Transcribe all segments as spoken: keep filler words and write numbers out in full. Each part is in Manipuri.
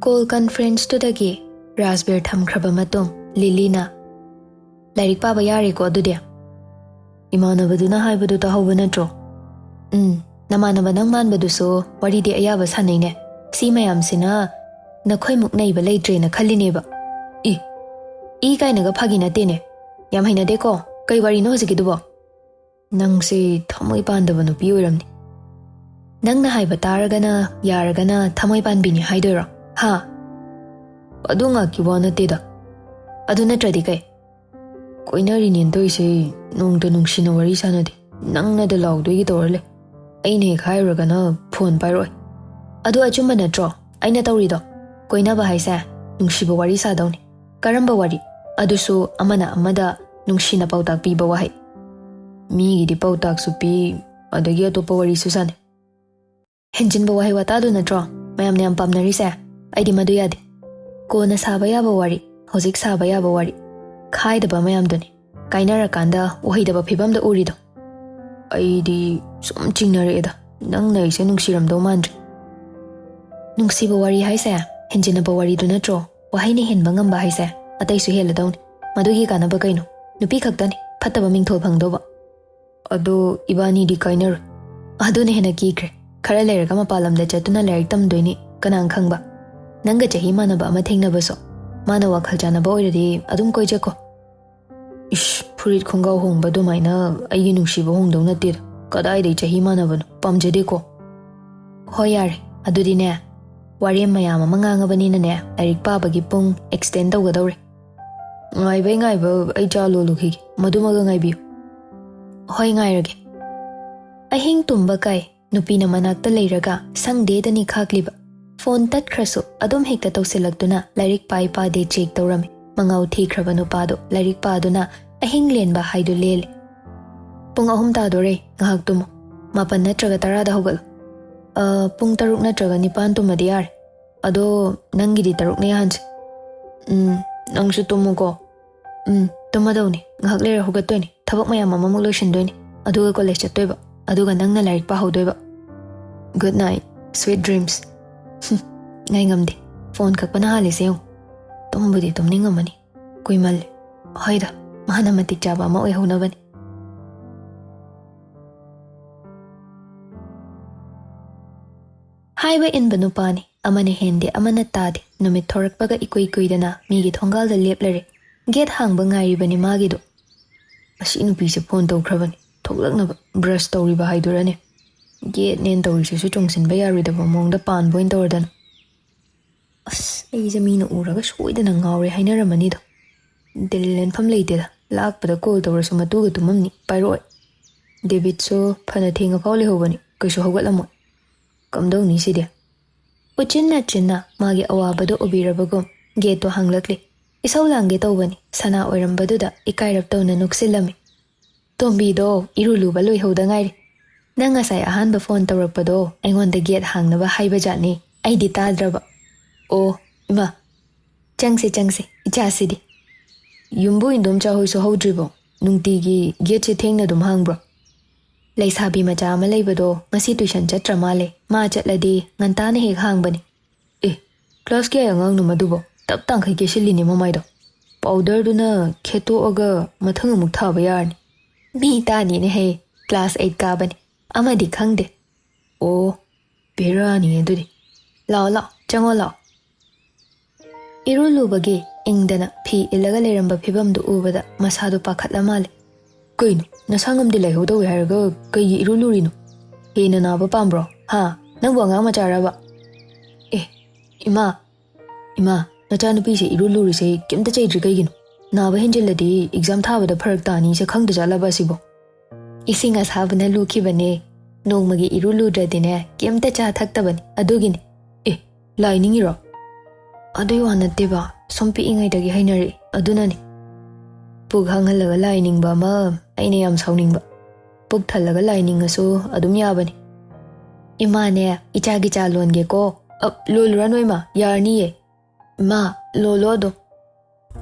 ꯀꯣꯜ ꯀꯟꯐ꯭ꯔꯦꯟꯁꯇꯨꯗꯒꯤ ꯔꯥꯖꯕꯤꯔ ꯊꯝꯈ꯭ꯔꯕ ꯃꯇꯨꯡ ꯂꯤꯂꯤꯅ, "ꯂꯥꯏꯔꯤꯛ ꯄꯥꯕ ꯌꯥꯔꯦꯀꯣ ꯑꯗꯨꯗꯤ? ꯏꯃꯥꯟꯅꯕꯗꯨꯅ ꯍꯥꯏꯕꯗꯨ ꯇꯥꯍꯧꯕ ꯅꯠꯇ꯭ꯔꯣ? ꯎꯝ, ꯅꯃꯥꯟꯅꯕ ꯅꯪ ꯃꯥꯟꯕꯗꯨꯁꯨ ꯋꯥꯔꯤꯗꯤ ꯑꯌꯥꯕ ꯁꯥꯟꯅꯩꯅꯦ꯫ ꯁꯤ ꯃꯌꯥꯝꯁꯤꯅ ꯅꯈꯣꯏꯃꯨꯛ ꯅꯩꯕ ꯂꯩꯇ꯭ꯔꯦꯅ ꯈꯜꯂꯤꯅꯦꯕ꯫ ꯏ, ꯏ ꯀꯥꯏꯅꯒ ꯐꯥꯒꯤ ꯅꯠꯇꯦꯅꯦ꯫ ꯌꯥꯝ ꯍꯩꯅꯗꯦꯀꯣ꯫ ꯀꯩ ꯋꯥꯔꯤꯅꯣ ꯍꯧꯖꯤꯛꯀꯤꯗꯨꯕꯣ?" "ꯅꯪꯁꯦ ꯊꯃꯣꯏ ꯄꯥꯟꯗꯕ ꯅꯨꯄꯤ ꯑꯣꯏꯔꯝꯅꯤ꯫ ꯅꯪꯅ ꯍꯥꯏꯕ ꯇꯥꯔꯒꯅ ꯌꯥꯔꯒꯅ ꯊꯃꯣꯏ ꯄꯥꯟꯕꯤꯅꯤ ꯍꯥꯏꯗꯣꯏꯔꯣ? ꯍꯥ?" "ꯑꯗꯨ ꯉꯥꯛꯀꯤ ꯋꯥ ꯅꯠꯇꯦꯗ꯫ ꯑꯗꯨ ꯅꯠꯇ꯭ꯔꯗꯤ ꯀꯩ?" "ꯀꯣꯏꯅꯔꯤꯅꯦꯅ ꯇꯧꯔꯤꯁꯦ ꯅꯣꯡꯇ ꯅꯨꯡꯁꯤꯅ ꯋꯥꯔꯤ ꯁꯥꯟꯅꯗꯦ꯫ ꯅꯪꯅꯗ ꯂꯥꯎꯗꯣꯏꯒꯤ ꯇꯧꯔ ꯂꯩ꯫ ꯑꯩꯅ ꯍꯦꯛ ꯍꯥꯏꯔꯨꯔꯒꯅ ꯐꯣꯟ ꯄꯥꯏꯔꯛꯑꯣꯏ꯫" "ꯑꯗꯨ ꯑꯆꯨꯝꯕ ꯅꯠꯇ꯭ꯔꯣ ꯑꯩꯅ ꯇꯧꯔꯤꯗꯣ? ꯀꯣꯏꯅꯕ ꯍꯥꯏꯁꯦ ꯅꯨꯡꯁꯤꯕ ꯋꯥꯔꯤ ꯁꯥꯗꯧꯅꯤ꯫ ꯀꯔꯝꯕ ꯋꯥꯔꯤ? ꯑꯗꯨꯁꯨ ꯑꯃꯅ ꯑꯃꯗ ꯅꯨꯡꯁꯤꯅ ꯄꯥꯎꯇꯥꯛ ꯄꯤꯕ ꯋꯥꯍꯩ꯫ ꯃꯤꯒꯤꯗꯤ ꯄꯥꯎꯇꯥꯛꯁꯨ ꯄꯤ, ꯑꯗꯒꯤ ꯑꯇꯣꯞꯄ ꯋꯥꯔꯤꯁꯨ ꯁꯥꯟꯅꯩ꯫" "ꯍꯦꯟꯖꯤꯟꯕ ꯋꯥꯍꯩ ꯋꯥꯇꯥꯗꯨ ꯅꯠꯇ꯭ꯔꯣ ꯃꯌꯥꯝꯅ ꯌꯥꯝ ꯄꯥꯝꯅꯔꯤꯁꯦ? ꯑꯩꯗꯤ ꯃꯗꯨ ꯌꯥꯗꯦ꯫ ꯀꯣꯟꯅ ꯁꯥꯕ ꯌꯥꯕ ꯋꯥꯔꯤ, ꯍꯧꯖꯤꯛ ꯁꯥꯕ ꯌꯥꯕ ꯋꯥꯔꯤ꯫ ꯈꯥꯏꯗꯕ ꯃꯌꯥꯝꯗꯨꯅꯤ ꯀꯥꯏꯅꯔꯀꯥꯟꯗ ꯎꯍꯩꯗꯕ ꯐꯤꯕꯝꯗ ꯎꯔꯤꯗꯣ꯫" "ꯑꯩꯗꯤ ꯁꯨꯝ ꯆꯤꯡꯅꯔꯛꯑꯦꯗ, ꯅꯪꯅ ꯑꯩꯁꯦ ꯅꯨꯡꯁꯤꯔꯝꯗꯧ ꯃꯥꯟꯗ꯭ꯔꯦ꯫" "ꯅꯨꯡꯁꯤꯕ ꯋꯥꯔꯤ ꯍꯥꯏꯁꯦ ꯍꯦꯟꯖꯤꯟꯅꯕ ꯋꯥꯔꯤꯗꯨ ꯅꯠꯇ꯭ꯔꯣ? ꯋꯥꯍꯩꯅ ꯍꯦꯟꯕ ꯉꯝꯕ ꯍꯥꯏꯁꯦ ꯑꯇꯩꯁꯨ ꯍꯦꯜꯂꯗꯧꯅꯤ꯫ ꯃꯗꯨꯒꯤ ꯀꯥꯟꯅꯕ ꯀꯩꯅꯣ? ꯅꯨꯄꯤ ꯈꯛꯇꯅꯤ ꯐꯠꯇꯕ ꯃꯤꯡꯊꯣꯜ ꯐꯪꯗꯧꯕ꯫" "ꯑꯗꯣ ꯏꯕꯥꯅꯤꯗꯤ ꯀꯥꯏꯅꯔꯣꯏ꯫" "ꯑꯗꯨꯅ ꯍꯦꯟꯅ ꯀꯤꯈ꯭ꯔꯦ꯫ ꯈꯔ ꯂꯩꯔꯒ ꯃꯄꯥꯟ ꯂꯝꯗ ꯆꯠꯇꯨꯅ ꯂꯥꯏꯔꯤꯛ ꯇꯝꯗꯣꯏꯅꯤ, ꯀꯅꯥꯅ ꯈꯪꯕ? ꯅꯪꯒ ꯆꯍꯤ ꯃꯥꯟꯅꯕ ꯑꯃ ꯊꯦꯡꯅꯕꯁꯨ ꯃꯥꯅ ꯋꯥꯈꯜ ꯆꯥꯟꯅꯕ ꯑꯣꯏꯔꯗꯤ ꯑꯗꯨꯝ ꯀꯣꯏꯖꯀꯣ꯫" "ꯏꯁ, ꯐꯨꯔꯤꯠ ꯈꯣꯡꯒ꯭ꯔꯥꯎ ꯍꯣꯡꯕ ꯑꯗꯨꯃꯥꯏꯅ ꯑꯩꯒꯤ ꯅꯨꯡꯁꯤꯕ ꯍꯣꯡꯗꯧ ꯅꯠꯇꯦꯗ꯫ ꯀꯗꯥꯏꯗꯩ ꯆꯍꯤ ꯃꯥꯟꯅꯕꯅꯣ? ꯄꯥꯝꯖꯗꯦꯀꯣ꯫" "ꯍꯣꯏ, ꯌꯥꯔꯦ꯫ ꯑꯗꯨꯗꯤꯅꯦ, ꯋꯥꯔꯦꯝ ꯃꯌꯥꯝ ꯑꯃ ꯉꯥꯡꯉꯕꯅꯤꯅꯅꯦ, ꯂꯥꯏꯔꯤꯛ ꯄꯥꯕꯒꯤ ꯄꯨꯡ ꯑꯦꯛꯁꯇꯦꯟ ꯇꯧꯒꯗꯧꯔꯦ꯫" "ꯉꯥꯏꯕꯩ ꯉꯥꯏꯕ ꯑꯩ ꯆꯥ ꯂꯣꯜꯂꯨꯈꯤꯒꯦ꯫ ꯃꯗꯨꯃꯒ ꯉꯥꯏꯕꯤꯌꯨ꯫" "ꯍꯣꯏ, ꯉꯥꯏꯔꯒꯦ꯫" ꯑꯍꯤꯡ ꯇꯨꯝꯕ ꯀꯥꯏ ꯅꯨꯄꯤꯅ ꯃꯅꯥꯛꯇ ꯂꯩꯔꯒ ꯁꯪꯗꯦꯗꯅꯤ ꯈꯥꯛꯂꯤꯕ꯫ ꯐꯣꯟ ꯇꯠꯈ꯭ꯔꯁꯨ ꯑꯗꯨꯝ ꯍꯦꯛꯇ ꯇꯧꯁꯤꯜꯂꯛꯇꯨꯅ ꯂꯥꯏꯔꯤꯛ ꯄꯥꯏ ꯄꯥꯗꯦ ꯆꯦꯛ ꯇꯧꯔꯝꯃꯤ꯫ ꯃꯉꯥꯎ ꯊꯤꯈ꯭ꯔꯕ ꯅꯨꯄꯥꯗꯣ ꯂꯥꯏꯔꯤꯛ ꯄꯥꯗꯨꯅ ꯑꯍꯤꯡ ꯂꯦꯟꯕ ꯍꯥꯏꯗꯨ ꯂꯦꯜꯂꯤ꯫ "ꯄꯨꯡ ꯑꯍꯨꯝ ꯇꯥꯗꯣꯔꯦ, ꯉꯥꯏꯍꯥꯛ ꯇꯨꯝꯃꯨ꯫ ꯃꯥꯄꯟ ꯅꯠꯇ꯭ꯔꯒ ꯇꯔꯥꯗ ꯍꯧꯒꯠꯂꯨ꯫" "ꯑ, ꯄꯨꯡ ꯇꯔꯨꯛ ꯅꯠꯇ꯭ꯔꯒ ꯅꯤꯄꯥꯟ ꯇꯨꯝꯃꯗꯤ ꯌꯥꯔꯦ꯫ ꯑꯗꯣ ꯅꯪꯒꯤꯗꯤ ꯇꯔꯨꯛꯅ ꯌꯥꯍꯟꯁꯦ꯫" "ꯎꯝ, ꯅꯪꯁꯨ ꯇꯨꯝꯃꯨꯀꯣ꯫" "ꯎꯝ, ꯇꯨꯝꯃꯗꯧꯅꯤ꯫ ꯉꯥꯏꯍꯥꯛ ꯂꯩꯔ ꯍꯧꯒꯠꯇꯣꯏꯅꯤ꯫ ꯊꯕꯛ ꯃꯌꯥꯝ ꯑꯃꯃꯨꯛ ꯂꯣꯏꯁꯤꯟꯗꯣꯏꯅꯤ꯫ ꯑꯗꯨꯒ ꯀꯣꯂꯦꯖ ꯆꯠꯇꯣꯏꯕ꯫ ꯑꯗꯨꯒ ꯅꯪꯅ ꯂꯥꯏꯔꯤꯛ ꯄꯥꯍꯧꯗꯣꯏꯕ꯫ Good night, sweet dreams." "ꯍꯨꯝ, ꯉꯥꯏ ꯉꯝꯗꯦ꯫ ꯐꯣꯟ ꯀꯛꯄꯅ ꯍꯥꯜꯂꯤꯁꯦ ꯌꯦꯡꯉꯨ꯫ ꯇꯨꯝꯕꯨꯗꯤ ꯇꯨꯝꯅꯤꯡꯉꯝꯃꯅꯤ꯫ ꯀꯨꯏꯃꯜꯂꯦ꯫ ꯍꯣꯏꯗ, ꯃꯥꯅ ꯃꯇꯤꯛ ꯆꯥꯕ ꯑꯃ ꯑꯣꯏꯍꯧꯅꯕꯅꯤ꯫ ꯍꯥꯏꯕ ꯏꯟꯕ ꯅꯨꯄꯥꯅꯤ꯫ ꯑꯃꯅ ꯍꯦꯟꯗꯦ, ꯑꯃꯅ ꯇꯥꯗꯦ꯫ ꯅꯨꯃꯤꯠ ꯊꯣꯔꯛꯄꯒ ꯏꯀꯨꯏ ꯀꯨꯏꯗꯅ ꯃꯤꯒꯤ ꯊꯣꯡꯒꯥꯜꯗ ꯂꯦꯞꯂꯔꯦ꯫ ꯒꯦꯠ ꯍꯥꯡꯕ ꯉꯥꯏꯔꯤꯕꯅꯤ ꯃꯥꯒꯤꯗꯣ꯫ ꯃꯁꯤ ꯅꯨꯄꯤꯁꯦ ꯐꯣꯟ ꯇꯧꯈ꯭ꯔꯕꯅꯤ꯫ ꯊꯣꯛꯂꯛꯅꯕ ꯕ꯭ꯔꯁ ꯇꯧꯔꯤꯕ ꯍꯥꯏꯗꯨꯔꯅꯦ꯫ ꯒꯦꯠꯅꯦꯅ ꯇꯧꯔꯤꯁꯤꯁꯨ ꯆꯣꯡꯁꯤꯟꯕ ꯌꯥꯔꯣꯏꯗꯕ ꯃꯑꯣꯡꯗ ꯄꯥꯟꯕ ꯑꯣꯏꯅ ꯇꯧꯔꯗꯅ꯫ ꯑꯁ, ꯑꯩꯁꯦ ꯃꯤꯅ ꯎꯔꯒ ꯁꯣꯏꯗꯅ ꯉꯥꯎꯔꯦ ꯍꯥꯏꯅꯔꯝꯃꯅꯤꯗꯣ꯫ ꯗꯤꯜ ꯂꯦꯟꯐꯝ ꯂꯩꯇꯦꯗ꯫ ꯂꯥꯛꯄꯗ ꯀꯣꯜ ꯇꯧꯔꯁꯨ ꯃꯇꯨꯒ ꯇꯨꯝꯃꯝꯅꯤ, ꯄꯥꯏꯔꯛꯑꯣꯏ꯫ ꯗꯦꯕꯤꯠꯁꯨ ꯐꯅ ꯊꯦꯡꯉꯐꯥꯎ ꯂꯩꯍꯧꯕꯅꯤ, ꯀꯩꯁꯨ ꯍꯧꯒꯠꯂꯝꯃꯣꯏ꯫ ꯀꯝꯗꯧꯅꯤ ꯁꯤꯗꯤ? ꯎꯆꯤꯟ ꯅꯥꯆꯤꯟꯅ ꯃꯥꯒꯤ ꯑꯋꯥꯕꯗꯣ ꯎꯕꯤꯔꯕꯒꯨꯝ ꯒꯦꯠꯇꯣ ꯍꯥꯡꯂꯛꯂꯤ꯫ ꯏꯁꯧ ꯂꯥꯡꯒꯦ ꯇꯧꯕꯅꯤ, ꯁꯅꯥ ꯑꯣꯏꯔꯝꯕꯗꯨꯗ ꯏꯀꯥꯏꯔꯞ ꯇꯧꯅ ꯅꯣꯛꯁꯤꯜꯂꯝꯃꯤ꯫ ꯇꯣꯝꯕꯤꯗꯣ ꯏꯔꯨ ꯂꯨꯕ ꯂꯣꯏꯍꯧꯗ ꯉꯥꯏꯔꯤ꯫ ꯅꯪ ꯉꯁꯥꯏ ꯑꯍꯥꯟꯕ ꯐꯣꯟ ꯇꯧꯔꯛꯄꯗꯣ ꯑꯩꯉꯣꯟꯗ ꯒꯦꯠ ꯍꯥꯡꯅꯕ ꯍꯥꯏꯕ ꯖꯥꯠꯅꯤ, ꯑꯩꯗꯤ ꯇꯥꯗ꯭ꯔꯕ꯫ ꯑꯣ, ꯏꯃꯥ, ꯆꯪꯁꯦ, ꯆꯪꯁꯦ, ꯏꯆꯥꯁꯤꯗꯤ꯫ ꯌꯨꯝꯕꯨ ꯏꯟꯗꯣꯝꯆꯥ ꯍꯣꯏꯁꯨ ꯍꯧꯗ꯭ꯔꯤꯕꯣ? ꯅꯨꯡꯇꯤꯒꯤ ꯒꯦꯠꯁꯦ ꯊꯦꯡꯅ ꯑꯗꯨꯝ ꯍꯥꯡꯕ꯭ꯔꯣ? ꯂꯩꯁꯥꯕꯤ ꯃꯆꯥ ꯑꯃ ꯂꯩꯕꯗꯣ ꯉꯁꯤ ꯇꯨꯏꯁꯟ ꯆꯠꯇ꯭ꯔ ꯃꯥꯜꯂꯦ꯫ ꯃꯥ ꯆꯠꯂꯗꯤ ꯉꯟꯇꯥꯅ ꯍꯦꯛ ꯍꯥꯡꯕꯅꯤ꯫ ꯑꯦ, ꯀ꯭ꯂꯥꯁ ꯀꯌꯥꯒꯤ ꯑꯉꯥꯡꯅꯣ ꯃꯗꯨꯕꯣ? ꯇꯞ ꯇꯥꯡꯈꯩ ꯀꯦꯁꯤꯜꯂꯤꯅꯦ ꯃꯃꯥꯏꯗꯣ꯫ ꯄꯥꯎꯗꯔꯗꯨꯅ ꯈꯦꯠꯇꯣꯛꯑꯒ ꯃꯊꯪ ꯑꯃꯨꯛ ꯊꯥꯕ ꯌꯥꯔꯅꯤ꯫ ꯃꯤ ꯇꯥꯅꯤꯅꯦ ꯍꯦ, ꯀ꯭ꯂꯥꯁ ꯑꯩꯠ ꯀꯥꯕꯅꯤ꯫ ꯑꯃꯗꯤ ꯈꯪꯗꯦ꯫ ꯑꯣ, ꯕꯦꯔꯥꯅꯤ ꯑꯗꯨꯗꯤ꯫ ꯂꯥꯛꯑꯣ, ꯂꯥꯛꯑꯣ, ꯆꯪꯉꯣ, ꯂꯥꯛꯑꯣ꯫ ꯏꯔꯨ ꯂꯨꯕꯒꯤ ꯏꯪꯗꯅ ꯐꯤ ꯏꯜꯂꯒ ꯂꯩꯔꯝꯕ ꯐꯤꯕꯝꯗꯨ ꯎꯕꯗ ꯃꯁꯥꯗꯨ ꯄꯥꯈꯠꯂ ꯃꯥꯜꯂꯦ꯫ ꯀꯩꯅꯣ, ꯅꯁꯥ ꯉꯝꯗꯦ ꯂꯩꯍꯧꯗꯧꯋꯦ ꯍꯥꯏꯔꯒ ꯀꯩꯒꯤ ꯏꯔꯨ ꯂꯨꯔꯤꯅꯣ? ꯍꯦꯟꯅ ꯅꯥꯕ ꯄꯥꯝꯕ꯭ꯔꯣ? ꯍꯥ? ꯅꯪꯕꯨ ꯑꯉꯥꯡ ꯃꯆꯥꯔꯕ? ꯑꯦ, ꯏꯃꯥ, ꯏꯃꯥ, ꯅꯆꯥꯅꯨꯄꯤꯁꯦ ꯏꯔꯨ ꯂꯨꯔꯤꯁꯦ ꯀꯩꯝꯇ ꯆꯩꯗ꯭ꯔꯤ ꯀꯩꯒꯤꯅꯣ? ꯅꯥꯕ ꯍꯦꯟꯖꯤꯜꯂꯗꯤ ꯑꯦꯛꯖꯥꯝ ꯊꯥꯕꯗ ꯐꯔꯛ ꯇꯥꯅꯤꯁꯦ ꯈꯪꯗ ꯖꯥꯠꯂꯕ ꯑꯁꯤꯕꯣ? ꯏꯁꯤꯡ ꯑꯁꯥꯕꯅ ꯂꯨꯈꯤꯕꯅꯦ꯫ ꯅꯣꯡꯃꯒꯤ ꯏꯔꯨ ꯂꯨꯗ꯭ꯔꯗꯤꯅꯦ ꯀꯩꯝꯇ ꯆꯥ ꯊꯛꯇꯕꯅꯤ꯫ ꯑꯗꯨꯒꯤꯅꯤ꯫ ꯑꯦ, ꯂꯥꯏ ꯅꯤꯡꯉꯤꯔꯣ? ꯑꯗꯨꯏ ꯋꯥ ꯅꯠꯇꯦꯕ, ꯁꯨꯝ ꯄꯤꯛꯏꯉꯩꯗꯒꯤ ꯍꯩꯅꯔꯛꯏ, ꯑꯗꯨꯅꯅꯤ꯫ ꯄꯨꯛ ꯍꯥꯡꯍꯜꯂꯒ ꯂꯥꯏ ꯅꯤꯡꯕ ꯑꯃ ꯑꯩꯅ ꯌꯥꯝ ꯁꯥꯎꯅꯤꯡꯕ꯫ ꯄꯨꯛ ꯊꯜꯂꯒ ꯂꯥꯏ ꯅꯤꯡꯉꯁꯨ ꯑꯗꯨꯝ ꯌꯥꯕꯅꯤ꯫ ꯏꯃꯥꯅꯦ, ꯏꯆꯥꯒꯤ ꯆꯥ ꯂꯣꯟꯒꯦꯀꯣ꯫ ꯑ, ꯂꯣꯜꯂꯨꯔꯅꯨ ꯏꯃꯥ, ꯌꯥꯔꯅꯤꯌꯦ꯫ ꯏꯃꯥ, ꯂꯣꯜꯂꯣ ꯑꯗꯨꯝ꯫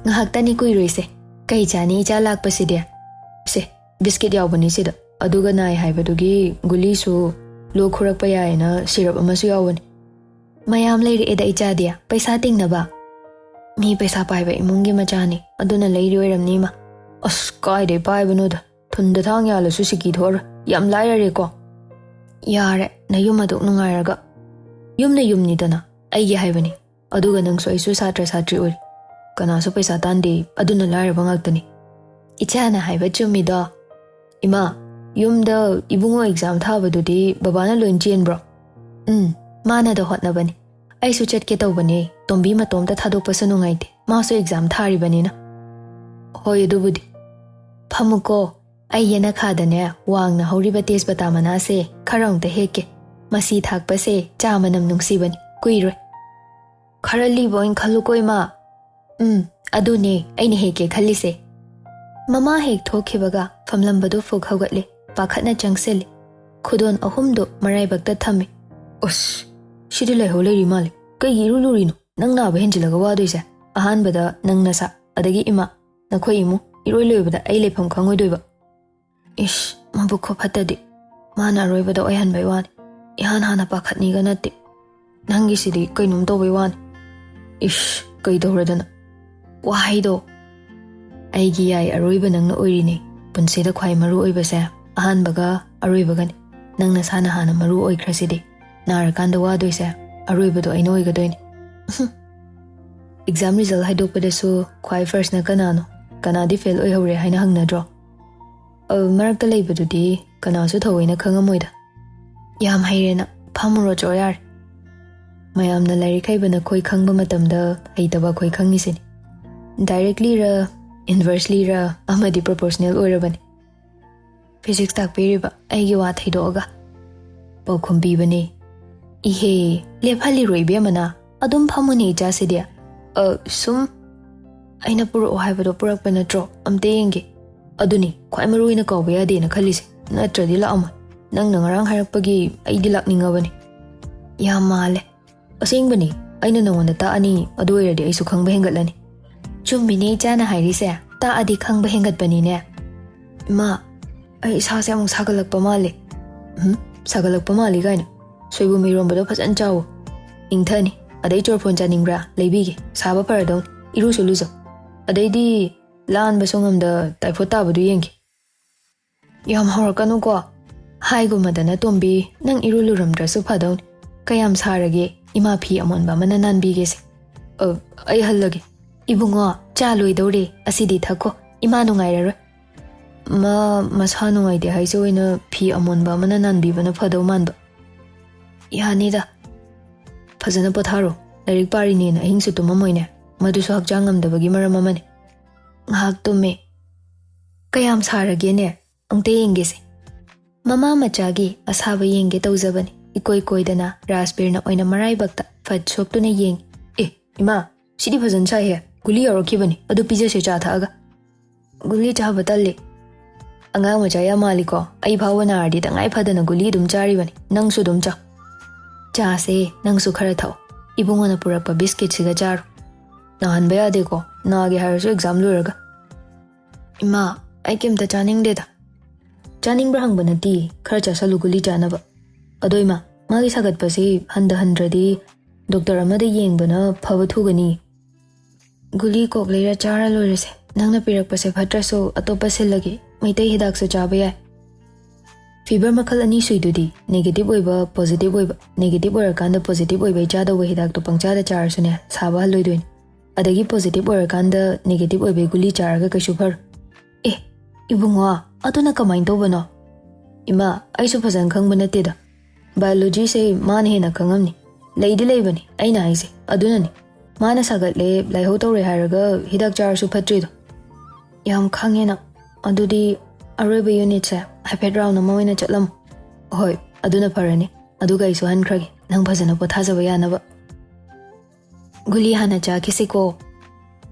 ꯉꯥꯏꯍꯥꯛꯇꯅꯤ ꯀꯨꯏꯔꯣꯏꯁꯦ꯫ ꯀꯩ ꯆꯥꯅꯤ ꯏꯆꯥ ꯂꯥꯛꯄꯁꯤꯗꯤ? ꯁꯦ, ꯕꯤꯁꯀꯤꯠ ꯌꯥꯎꯕꯅꯤ ꯁꯤꯗ꯫ ꯑꯗꯨꯒ ꯅꯥꯏ ꯍꯥꯏꯕꯗꯨꯒꯤ ꯒꯨꯂꯤꯁꯨ, ꯂꯣꯛ ꯈꯨꯔꯛꯄ ꯌꯥꯏꯅ ꯁꯤꯔꯞ ꯑꯃꯁꯨ ꯌꯥꯎꯕꯅꯤ꯫ ꯃꯌꯥꯝ ꯂꯩꯔꯛꯑꯦꯗ ꯏꯆꯥꯗꯤ, ꯄꯩꯁꯥ ꯇꯤꯡꯅꯕ꯫ ꯃꯤ ꯄꯩꯁꯥ ꯄꯥꯏꯕ ꯏꯃꯨꯡꯒꯤ ꯃꯆꯥꯅꯤ, ꯑꯗꯨꯅ ꯂꯩꯔꯤ ꯑꯣꯏꯔꯝꯅꯤ ꯏꯃꯥ꯫ ꯑꯁ, ꯀꯥꯏꯗꯩ ꯄꯥꯏꯕꯅꯣꯗ, ꯊꯨꯟꯗ ꯊꯥꯡ ꯌꯥꯜꯂꯁꯨ ꯁꯤꯀꯤ ꯊꯣꯛꯑꯔꯣꯏ, ꯌꯥꯝ ꯂꯥꯏꯔꯔꯦꯀꯣ꯫ ꯌꯥꯔꯦ, ꯅꯌꯨꯝ ꯑꯗꯨꯛ ꯅꯨꯡꯉꯥꯏꯔꯒ꯫ ꯌꯨꯝꯅ ꯌꯨꯝꯅꯤꯗꯅ, ꯑꯩꯒꯤ ꯍꯥꯏꯕꯅꯤ꯫ ꯑꯗꯨꯒ ꯅꯪꯁꯨ ꯑꯩꯁꯨ ꯁꯥꯇ꯭ꯔ ꯁꯥꯇ꯭ꯔꯤ ꯑꯣꯏꯔꯤ꯫ ꯀꯅꯥꯁꯨ ꯄꯩꯁꯥ ꯇꯥꯟꯗꯦ, ꯑꯗꯨꯅ ꯂꯥꯏꯔꯕ ꯉꯥꯛꯇꯅꯤ꯫ ꯏꯆꯥꯅ ꯍꯥꯏꯕ ꯆꯨꯝꯃꯤꯗꯣ꯫ ꯏꯃꯥ, ꯌꯨꯝꯗ ꯏꯕꯨꯡꯉꯣ ꯑꯦꯛꯖꯥꯝ ꯊꯥꯕꯗꯨꯗꯤ ꯕꯕꯥꯅ ꯂꯣꯏ ꯆꯦꯟꯕ꯭ꯔꯣ? ꯎꯝ, ꯃꯥꯅꯗ ꯍꯣꯠꯅꯕꯅꯤ꯫ ꯑꯩꯁꯨ ꯆꯠꯀꯦ ꯇꯧꯕꯅꯦ, ꯇꯣꯝꯕꯤ ꯃꯇꯣꯝꯇ ꯊꯥꯗꯣꯛꯄꯁꯨ ꯅꯨꯡꯉꯥꯏꯇꯦ, ꯃꯥꯁꯨ ꯑꯦꯛꯖꯥꯝ ꯊꯥꯔꯤꯕꯅꯤꯅ꯫ ꯍꯣꯏ, ꯑꯗꯨꯕꯨꯗꯤ꯫ ꯐꯝꯃꯨꯀꯣ, ꯑꯩ ꯌꯦꯅꯈꯥꯗꯅꯦ ꯋꯥꯡꯅ ꯍꯧꯔꯤꯕ ꯇꯦꯖꯄꯇꯥ ꯃꯅꯥꯁꯦ ꯈꯔ ꯑꯃꯨꯛꯇ ꯍꯦꯛꯀꯦ꯫ ꯃꯁꯤ ꯊꯥꯛꯄꯁꯦ ꯆꯥ ꯃꯅꯝ ꯅꯨꯡꯁꯤꯕꯅꯤ, ꯀꯨꯏꯔꯣꯏ꯫ ꯈꯔ ꯂꯤꯕ ꯑꯣꯏꯅ ꯈꯜꯂꯨꯀꯣ ꯏꯃꯥ꯫ ꯎꯝ, ꯑꯗꯨꯅꯦ ꯑꯩꯅ ꯍꯦꯛꯀꯦ ꯈꯜꯂꯤꯁꯦ꯫ ꯃꯃꯥ ꯍꯦꯛ ꯊꯣꯛꯈꯤꯕꯒ ꯐꯝꯂꯝꯕꯗꯨ ꯐꯨꯛ ꯍꯧꯒꯠꯂꯦ, ꯄꯥꯈꯠꯅ ꯆꯪꯁꯤꯜꯂꯤ꯫ ꯈꯨꯗꯣꯟ ꯑꯍꯨꯝꯗꯨ ꯃꯔꯥꯏꯕꯛꯇ ꯊꯝꯃꯤ꯫ ꯑꯁ, ꯁꯤꯗꯤ ꯂꯩꯍꯧ ꯂꯩꯔꯤ ꯃꯥꯜꯂꯦ꯫ ꯀꯩꯒꯤ ꯏꯔꯨ ꯂꯨꯔꯤꯅꯣ? ꯅꯪ ꯅꯥꯕ ꯍꯦꯟꯖꯤꯜꯂꯒ ꯋꯥꯗꯣꯏꯁꯦ꯫ ꯑꯍꯥꯟꯕꯗ ꯅꯪ ꯅꯁꯥ, ꯑꯗꯒꯤ ꯏꯃꯥ, ꯅꯈꯣꯏ ꯏꯃꯨꯡ, ꯏꯔꯣꯏ ꯂꯣꯏꯕꯗ ꯑꯩ ꯂꯩꯐꯝ ꯈꯪꯉꯣꯏꯗꯣꯏꯕ꯫ ꯏꯁ, ꯃꯕꯨꯛ ꯈꯨꯐꯠꯇꯗꯤ꯫ ꯃꯥꯅ ꯑꯔꯣꯏꯕꯗ ꯑꯣꯏꯍꯟꯕꯩ ꯋꯥꯅꯤ꯫ ꯏꯍꯥꯟ ꯍꯥꯟꯅ ꯄꯥꯈꯠꯅꯤꯒ ꯅꯠꯇꯦ꯫ ꯅꯪꯒꯤꯁꯤꯗꯤ ꯀꯩꯅꯣꯝ ꯇꯧꯕꯩ ꯋꯥꯅꯤ꯫ ꯏꯁ, ꯀꯩ ꯇꯧꯔꯗꯅ? ꯋꯥꯍꯩꯗꯣ꯫ ꯑꯩꯒꯤ ꯌꯥꯏ ꯑꯔꯣꯏꯕ ꯅꯪꯅ ꯑꯣꯏꯔꯤꯅꯦ꯫ ꯄꯨꯟꯁꯤꯗ ꯈ꯭ꯋꯥꯏ ꯃꯔꯨ ꯑꯣꯏꯕꯁꯦ ꯑꯍꯥꯟꯕꯒ ꯑꯔꯣꯏꯕꯒꯅꯤ꯫ ꯅꯪ ꯅꯁꯥꯅ ꯍꯥꯟꯅ ꯃꯔꯨ ꯑꯣꯏꯈ꯭ꯔꯁꯤꯗꯤ꯫ ꯅꯥꯔꯀꯥꯟꯗ ꯋꯥꯗꯣꯏꯁꯦ ꯑꯔꯣꯏꯕꯗꯣ ꯑꯩꯅ ꯑꯣꯏꯒꯗꯣꯏꯅꯤ꯫ ꯑꯦꯛꯖꯥꯝ ꯔꯤꯖꯜ ꯍꯥꯏꯗꯣꯛꯄꯗꯁꯨ ꯈ꯭ꯋꯥꯏ ꯐꯥꯔꯁꯅ ꯀꯅꯥꯅꯣ, ꯀꯅꯥꯗꯤ ꯐꯦꯜ ꯑꯣꯏꯍꯧꯔꯦ ꯍꯥꯏꯅ ꯍꯪꯅꯗ꯭ꯔꯣ? ꯑ, ꯃꯔꯛꯇ ꯂꯩꯕꯗꯨꯗꯤ ꯀꯅꯥꯁꯨ ꯊꯑꯣꯏꯅ ꯈꯪꯉꯝꯃꯣꯏꯗ꯫ ꯌꯥꯝ ꯍꯩꯔꯦꯅ, ꯐꯝꯃꯨꯔꯣ ꯆꯣ ꯌꯥꯔꯦ꯫ ꯃꯌꯥꯝꯅ ꯂꯥꯏꯔꯤꯛ ꯍꯩꯕ ꯅꯈꯣꯏ ꯈꯪꯕ ꯃꯇꯝꯗ ꯍꯩꯇꯕ ꯑꯩꯈꯣꯏ ꯈꯪꯉꯤꯁꯤꯅꯤ꯫ ꯗꯥꯏꯔꯦꯛꯂꯤꯔ, ꯏꯟꯚꯔꯁꯂꯤꯔ ꯑꯃꯗꯤ ꯄ꯭ꯔꯣꯄꯣꯔꯁꯅꯦꯜ ꯑꯣꯏꯔꯕꯅꯤ꯫ ꯐꯤꯖꯤꯛꯁ ꯇꯥꯛꯄꯤꯔꯤꯕ ꯑꯩꯒꯤ ꯋꯥ ꯊꯩꯗꯣꯛꯑꯒ ꯄꯥꯎꯈꯨꯝ ꯄꯤꯕꯅꯤ꯫ ꯏꯍꯦ, ꯂꯦꯞꯍꯜꯂꯤꯔꯣ ꯏꯕꯦꯝꯃꯅ? ꯑꯗꯨꯝ ꯐꯝꯃꯨꯅꯦ ꯏꯆꯥꯁꯤꯗꯤ꯫ ꯑ, ꯁꯨꯝ ꯑꯩꯅ ꯄꯨꯔꯛꯑꯣ ꯍꯥꯏꯕꯗꯣ ꯄꯨꯔꯛꯄ ꯅꯠꯇ꯭ꯔꯣ? ꯑꯝꯇ ꯌꯦꯡꯒꯦ꯫ ꯑꯗꯨꯅꯤ ꯈ꯭ꯋꯥꯏ ꯃꯔꯨ ꯑꯣꯏꯅ ꯀꯥꯎꯕ ꯌꯥꯗꯦꯅ ꯈꯜꯂꯤꯁꯦ, ꯅꯠꯇ꯭ꯔꯗꯤ ꯂꯥꯛꯑꯝꯃꯣꯏ꯫ ꯅꯪꯅ ꯉꯔꯥꯡ ꯍꯥꯏꯔꯛꯄꯒꯤ ꯑꯩꯗꯤ ꯂꯥꯛꯅꯤꯡꯉꯕꯅꯤ꯫ ꯌꯥꯝ ꯃꯥꯜꯂꯦ꯫ ꯑꯁꯦꯡꯕꯅꯤ, ꯑꯩꯅ ꯅꯉꯣꯟꯗ ꯇꯥꯛꯑꯅꯤ, ꯑꯗꯨ ꯑꯣꯏꯔꯗꯤ ꯑꯩꯁꯨ ꯈꯪꯕ ꯍꯦꯟꯒꯠꯂꯅꯤ꯫ ꯆꯨꯝꯃꯤꯅꯦ ꯏꯆꯥꯅ ꯍꯥꯏꯔꯤꯁꯦ, ꯇꯥꯛꯑꯗꯤ ꯈꯪꯕ ꯍꯦꯟꯒꯠꯄꯅꯤꯅꯦ꯫ ꯏꯃꯥ, ꯑꯩ ꯏꯁꯥꯁꯦ ꯑꯃꯨꯛ ꯁꯥꯒꯠꯂꯛꯄ ꯃꯥꯜꯂꯦ꯫ ꯎꯝ, ꯁꯥꯒꯠꯂꯛꯄ ꯃꯥꯜꯂꯤ ꯀꯥꯏꯅ? ꯁꯣꯏꯕꯨꯝ ꯏꯔꯣꯝꯕꯗꯣ ꯐꯖꯅ ꯆꯥꯎꯋꯣ꯫ ꯏꯪꯊꯅꯤ꯫ ꯑꯗꯩ ꯆꯣꯔꯐꯣꯟ ꯆꯥꯅꯤꯡꯕ꯭ꯔꯥ? ꯂꯩꯕꯤꯒꯦ꯫ ꯁꯥꯕ ꯐꯔꯗꯧꯅꯤ꯫ ꯏꯔꯨꯁꯨ ꯂꯨꯖꯧ꯫ ꯑꯗꯩꯗꯤ ꯂꯥꯟꯕꯁꯨ ꯉꯝꯗ ꯇꯥꯏꯐꯣꯠ ꯇꯥꯕꯗꯨ ꯌꯦꯡꯒꯦ꯫ ꯌꯥꯝ ꯍꯧꯔꯛꯀꯅꯨꯀꯣ꯫ ꯍꯥꯏꯒꯨꯝꯃꯗꯅ ꯇꯣꯝꯕꯤ, ꯅꯪ ꯏꯔꯨ ꯂꯨꯔꯝꯗ꯭ꯔꯁꯨ ꯐꯗꯧꯅꯤ꯫ ꯀꯌꯥꯝ ꯁꯥꯔꯒꯦ? ꯏꯃꯥ ꯐꯤ ꯑꯃꯣꯟꯕ ꯑꯃꯅ ꯅꯥꯟꯕꯤꯒꯦꯁꯦ꯫ ꯑ, ꯑꯩ ꯍꯜꯂꯒꯦ꯫ ꯏꯕꯨꯡꯉꯣ, ꯆꯥ ꯂꯣꯏꯗꯧꯔꯦ꯫ ꯑꯁꯤꯗꯤ ꯊꯛꯈꯣ꯫ ꯏꯃꯥ ꯅꯨꯡꯉꯥꯏꯔꯔꯣꯏ꯫ ꯃꯥ ꯃꯁꯥ ꯅꯨꯡꯉꯥꯏꯇꯦ ꯍꯥꯏꯁꯦ ꯑꯣꯏꯅ ꯐꯤ ꯑꯃꯣꯟꯕ ꯑꯃꯅ ꯅꯥꯟꯕꯤꯕꯅ ꯐꯗꯧ ꯃꯥꯟꯕ꯫ ꯌꯥꯅꯤꯗ꯫ ꯐꯖꯅ ꯄꯣꯊꯥꯔꯣ꯫ ꯂꯥꯏꯔꯤꯛ ꯄꯥꯔꯤꯅꯦꯅ ꯑꯍꯤꯡꯁꯨ ꯇꯨꯝꯃꯝꯃꯣꯏꯅꯦ꯫ ꯃꯗꯨꯁꯨ ꯍꯛꯆꯥꯡ ꯉꯝꯗꯕꯒꯤ ꯃꯔꯝ ꯑꯃꯅꯤ꯫ ꯉꯥꯏꯍꯥꯛ ꯇꯨꯝꯃꯦ꯫ ꯀꯌꯥꯝ ꯁꯥꯔꯒꯦꯅꯦ? ꯑꯝꯇ ꯌꯦꯡꯒꯦꯁꯦ꯫ ꯃꯃꯥ ꯃꯆꯥꯒꯤ ꯑꯁꯥꯕ ꯌꯦꯡꯒꯦ ꯇꯧꯖꯕꯅꯤ꯫ ꯏꯀꯣꯏ ꯀꯣꯏꯗꯅ ꯔꯥꯖꯕꯤꯔꯅ ꯑꯣꯏꯅ ꯃꯔꯥꯏꯕꯛꯇ ꯐꯠ ꯁꯣꯛꯇꯨꯅ ꯌꯦꯡꯉꯤ꯫ ꯑꯦ, ꯏꯃꯥ, ꯁꯤꯗꯤ ꯐꯖꯅ ꯁꯥꯏꯍꯦ꯫ ꯒꯨꯂꯤ ꯌꯥꯎꯔꯛꯈꯤꯕꯅꯤ꯫ ꯑꯗꯨ ꯄꯤꯖꯁꯦ ꯆꯥ ꯊꯛꯑꯒ꯫ ꯒꯨꯂꯤ ꯆꯥꯕ ꯇꯜꯂꯤ꯫ ꯑꯉꯥꯡ ꯃꯆꯥ ꯌꯥꯝ ꯃꯥꯜꯂꯤꯀꯣ꯫ ꯑꯩ ꯐꯥꯎꯕ ꯅꯥꯔꯗꯤ ꯇꯉꯥꯏ ꯐꯗꯅ ꯒꯨꯂꯤ ꯑꯗꯨꯝ ꯆꯥꯔꯤꯕꯅꯤ꯫ ꯅꯪꯁꯨ ꯑꯗꯨꯝ ꯆꯥ꯫ ꯆꯥꯁꯦ, ꯅꯪꯁꯨ ꯈꯔ ꯊꯛꯑꯣ꯫ ꯏꯕꯨꯡꯉꯣꯅ ꯄꯨꯔꯛꯄ ꯕꯤꯁꯀꯤꯠꯁꯤꯒ ꯆꯥꯔꯣ꯫ ꯅꯥꯍꯟꯕ ꯌꯥꯗꯦꯀꯣ꯫ ꯅꯥꯒꯦ ꯍꯥꯏꯔꯁꯨ ꯑꯦꯛꯖꯥꯝ ꯂꯣꯏꯔꯒ꯫ ꯏꯃꯥ, ꯑꯩ ꯀꯩꯝꯇ ꯆꯥꯅꯤꯡꯗꯦꯗ꯫ ꯆꯥꯅꯤꯡꯕ꯭ꯔꯥ ꯍꯪꯕ ꯅꯠꯇꯦ, ꯈꯔ ꯆꯥꯁꯜꯂꯨ ꯒꯨꯂꯤ ꯆꯥꯅꯕ꯫ ꯑꯗꯣ ꯏꯃꯥ, ꯃꯥꯒꯤ ꯁꯥꯒꯠꯄꯁꯤ ꯍꯟꯊꯍꯟꯗ꯭ꯔꯗꯤ ꯗꯣꯛꯇꯔ ꯑꯃꯗ ꯌꯦꯡꯕꯅ ꯐꯕ ꯊꯨꯒꯅꯤ꯫ ꯒꯨꯂꯤ ꯀꯣꯛ ꯂꯩꯔ ꯆꯥꯔ ꯂꯣꯏꯔꯁꯦ꯫ ꯅꯪꯅ ꯄꯤꯔꯛꯄꯁꯦ ꯐꯠꯇ꯭ꯔꯁꯨ ꯑꯇꯣꯞꯄ ꯁꯤꯜꯂꯒꯦ꯫ ꯃꯩꯇꯩ ꯍꯤꯗꯥꯛꯁꯨ ꯆꯥꯕ ꯌꯥꯏ꯫ ꯐꯤꯚꯔ ꯃꯈꯜ ꯑꯅꯤ ꯁꯨꯏꯗꯨꯗꯤ, ꯅꯦꯒꯦꯇꯤꯚ ꯑꯣꯏꯕ, ꯄꯣꯖꯤꯇꯤꯚ ꯑꯣꯏꯕ꯫ ꯅꯦꯒꯦꯇꯤꯚ ꯑꯣꯏꯔꯀꯥꯟꯗ ꯄꯣꯖꯤꯇꯤꯚ ꯑꯣꯏꯕꯩ ꯆꯥꯗꯧꯕ ꯍꯤꯗꯥꯛꯇꯣ ꯄꯪꯆꯥꯗ ꯆꯥꯔꯁꯨꯅꯦ, ꯁꯥꯕ ꯍꯜꯂꯣꯏꯗꯣꯏꯅꯤ꯫ ꯑꯗꯒꯤ ꯄꯣꯖꯤꯇꯤꯚ ꯑꯣꯏꯔꯀꯥꯟꯗ ꯅꯦꯒꯦꯇꯤꯚ ꯑꯣꯏꯕꯩ ꯒꯨꯂꯤ ꯆꯥꯔꯒ ꯀꯩꯁꯨ ꯐꯔꯣꯏ꯫ ꯑꯦ, ꯏꯕꯨꯡꯉꯣ, ꯑꯗꯨꯅ ꯀꯃꯥꯏꯅ ꯇꯧꯕꯅꯣ? ꯏꯃꯥ, ꯑꯩꯁꯨ ꯐꯖꯅ ꯈꯪꯕ ꯅꯠꯇꯦꯗ꯫ ꯕꯥꯏꯑꯣꯂꯣꯖꯤꯁꯦ ꯃꯥꯅ ꯍꯦꯟꯅ ꯈꯪꯉꯝꯅꯤ꯫ ꯂꯩꯗꯤ ꯂꯩꯕꯅꯤ, ꯑꯩꯅ ꯍꯥꯏꯁꯦ ꯑꯗꯨꯅꯅꯤ꯫ ꯃꯥꯅ ꯁꯥꯒꯠꯂꯦ, ꯂꯥꯏꯍꯧ ꯇꯧꯔꯦ ꯍꯥꯏꯔꯒ ꯍꯤꯗꯥꯛ ꯆꯥꯔꯁꯨ ꯐꯠꯇ꯭ꯔꯤꯗꯣ꯫ ꯌꯥꯝ ꯈꯪꯉꯦ ꯅꯪ꯫ ꯑꯗꯨꯗꯤ ꯑꯔꯣꯏꯕ ꯌꯨꯅꯤꯠꯁꯦ ꯍꯥꯏꯐꯦꯠ ꯔꯥꯎꯟ ꯑꯃ ꯑꯣꯏꯅ ꯆꯠꯂꯝꯃꯣ꯫ ꯍꯣꯏ, ꯑꯗꯨꯅ ꯐꯔꯅꯤ꯫ ꯑꯗꯨꯒ ꯑꯩꯁꯨ ꯍꯟꯈ꯭ꯔꯒꯦ, ꯅꯪ ꯐꯖꯅ ꯄꯣꯊꯥꯖꯕ ꯌꯥꯅꯕ꯫ ꯒꯨꯂꯤ ꯍꯥꯟꯅ ꯆꯥꯈꯤꯁꯤꯀꯣ꯫